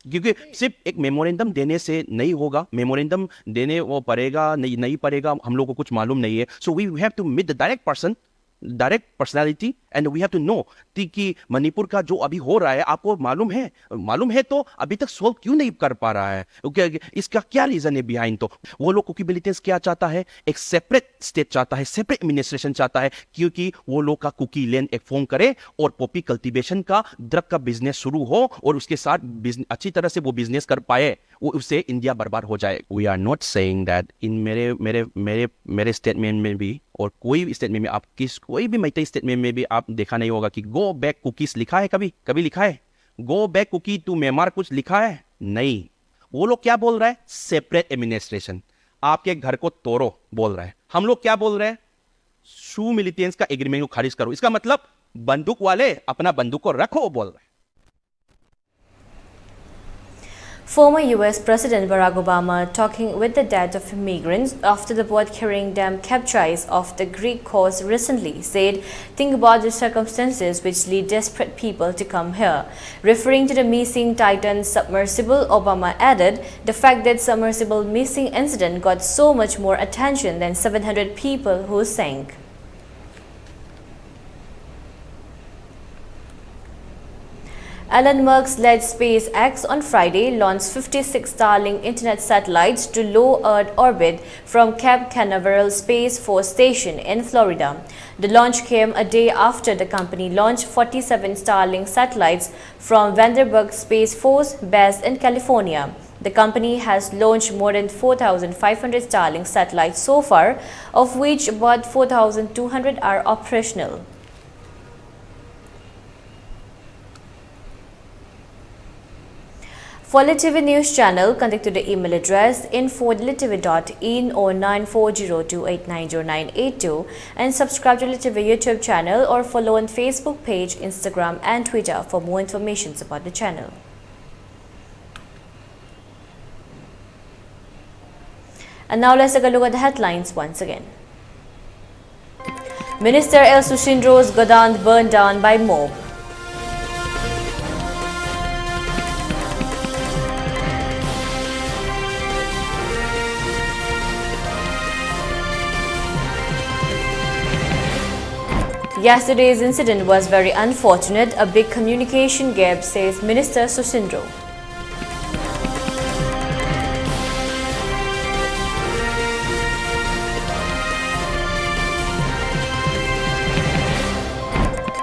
क्योंकि सिर्फ एक मेमोरेंडम देने से नहीं होगा, मेमोरेंडम देने वो पड़ेगा नहीं, नहीं पड़ेगा, हम लोग को कुछ मालूम नहीं है। So we have to meet the direct person, direct personality And we have to know कि मणिपुर का जो अभी हो रहा है, आपको मालूम है? मालूम है तो अभी तक सॉल्व क्यों नहीं कर पा रहा है? क्या, इसका क्या रीजन है बिहाइंड? तो वो लोग, कुकी मिलिटेंट्स क्या चाहता है? एक सेपरेट स्टेट चाहता है, सेपरेट एडमिनिस्ट्रेशन चाहता है, क्योंकि वो लोग का कुकी लैंड एक फॉर्म करे और पॉपी कल्टीवेशन का, ड्रग का बिजनेस शुरू हो और उसके साथ बिजन-, अच्छी तरह से वो बिजनेस कर पाए, वो उससे इंडिया बर्बाद हो जाए। We are not saying that in मेरे मेरे मेरे मेरे स्टेटमेंट में भी और कोई भी स्टेटमेंट में, आप किस, कोई भी मैतेई स्टेटमेंट में भी आप देखा नहीं होगा कि गो बैक कुकीज लिखा है। कभी कभी लिखा है go back Kuki to Myanmar? कुछ लिखा है? नहीं। वो लोग क्या बोल रहा है? Separate administration. आपके घर को तोड़ो बोल रहा है। हम लोग क्या बोल रहे हैं? सू मिलिटेंट्स का एग्रीमेंट को खारिज करो। इसका मतलब बंदूक वाले अपना बंदूक को रखो बोल रहे हैं। Former U S President Barack Obama, talking with the death of immigrants after the boat carrying them capsized off the Greek coast recently, said, "Think about the circumstances which lead desperate people to come here." Referring to the missing Titan submersible, Obama added, "The fact that submersible missing incident got so much more attention than seven hundred people who sank." Elon Musk led SpaceX on Friday launch fifty-six Starlink internet satellites to low Earth orbit from Cape Canaveral Space Force Station in Florida. The launch came a day after the company launched forty-seven Starlink satellites from Vandenberg Space Force, based in California. The company has launched more than four thousand five hundred Starlink satellites so far, of which about four thousand two hundred are operational. For L I T V News Channel, contact to the email address info at L I T V dot in or nine four zero two eight nine zero nine eight two, and subscribe to L I T V YouTube channel or follow on Facebook page, Instagram and Twitter for more informations about the channel. And now let's take a look at the headlines once again. Minister L Susindro's godown burned down by mob. Yesterday's incident was very unfortunate, a big communication gap, says Minister Susindro.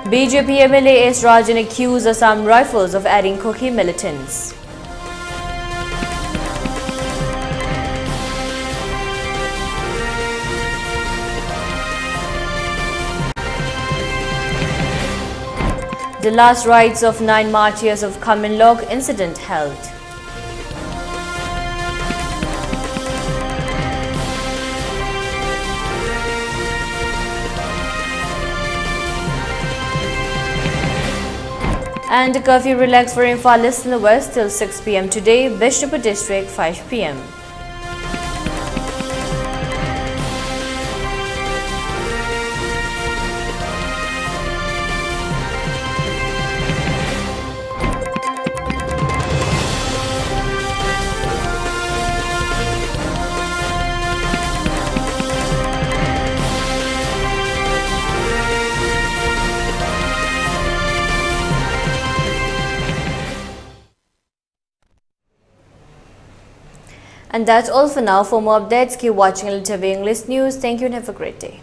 B J P M L A S Rajan accuses Assam Rifles of aiding Kuki militants. The last rites of nine martyrs of Khamenlok incident held. And the curfew relaxed for Imphal East and the West till six p m today, Bishnupur District five p m. And that's all for now. For more updates, keep watching L T V English News. Thank you and have a great day.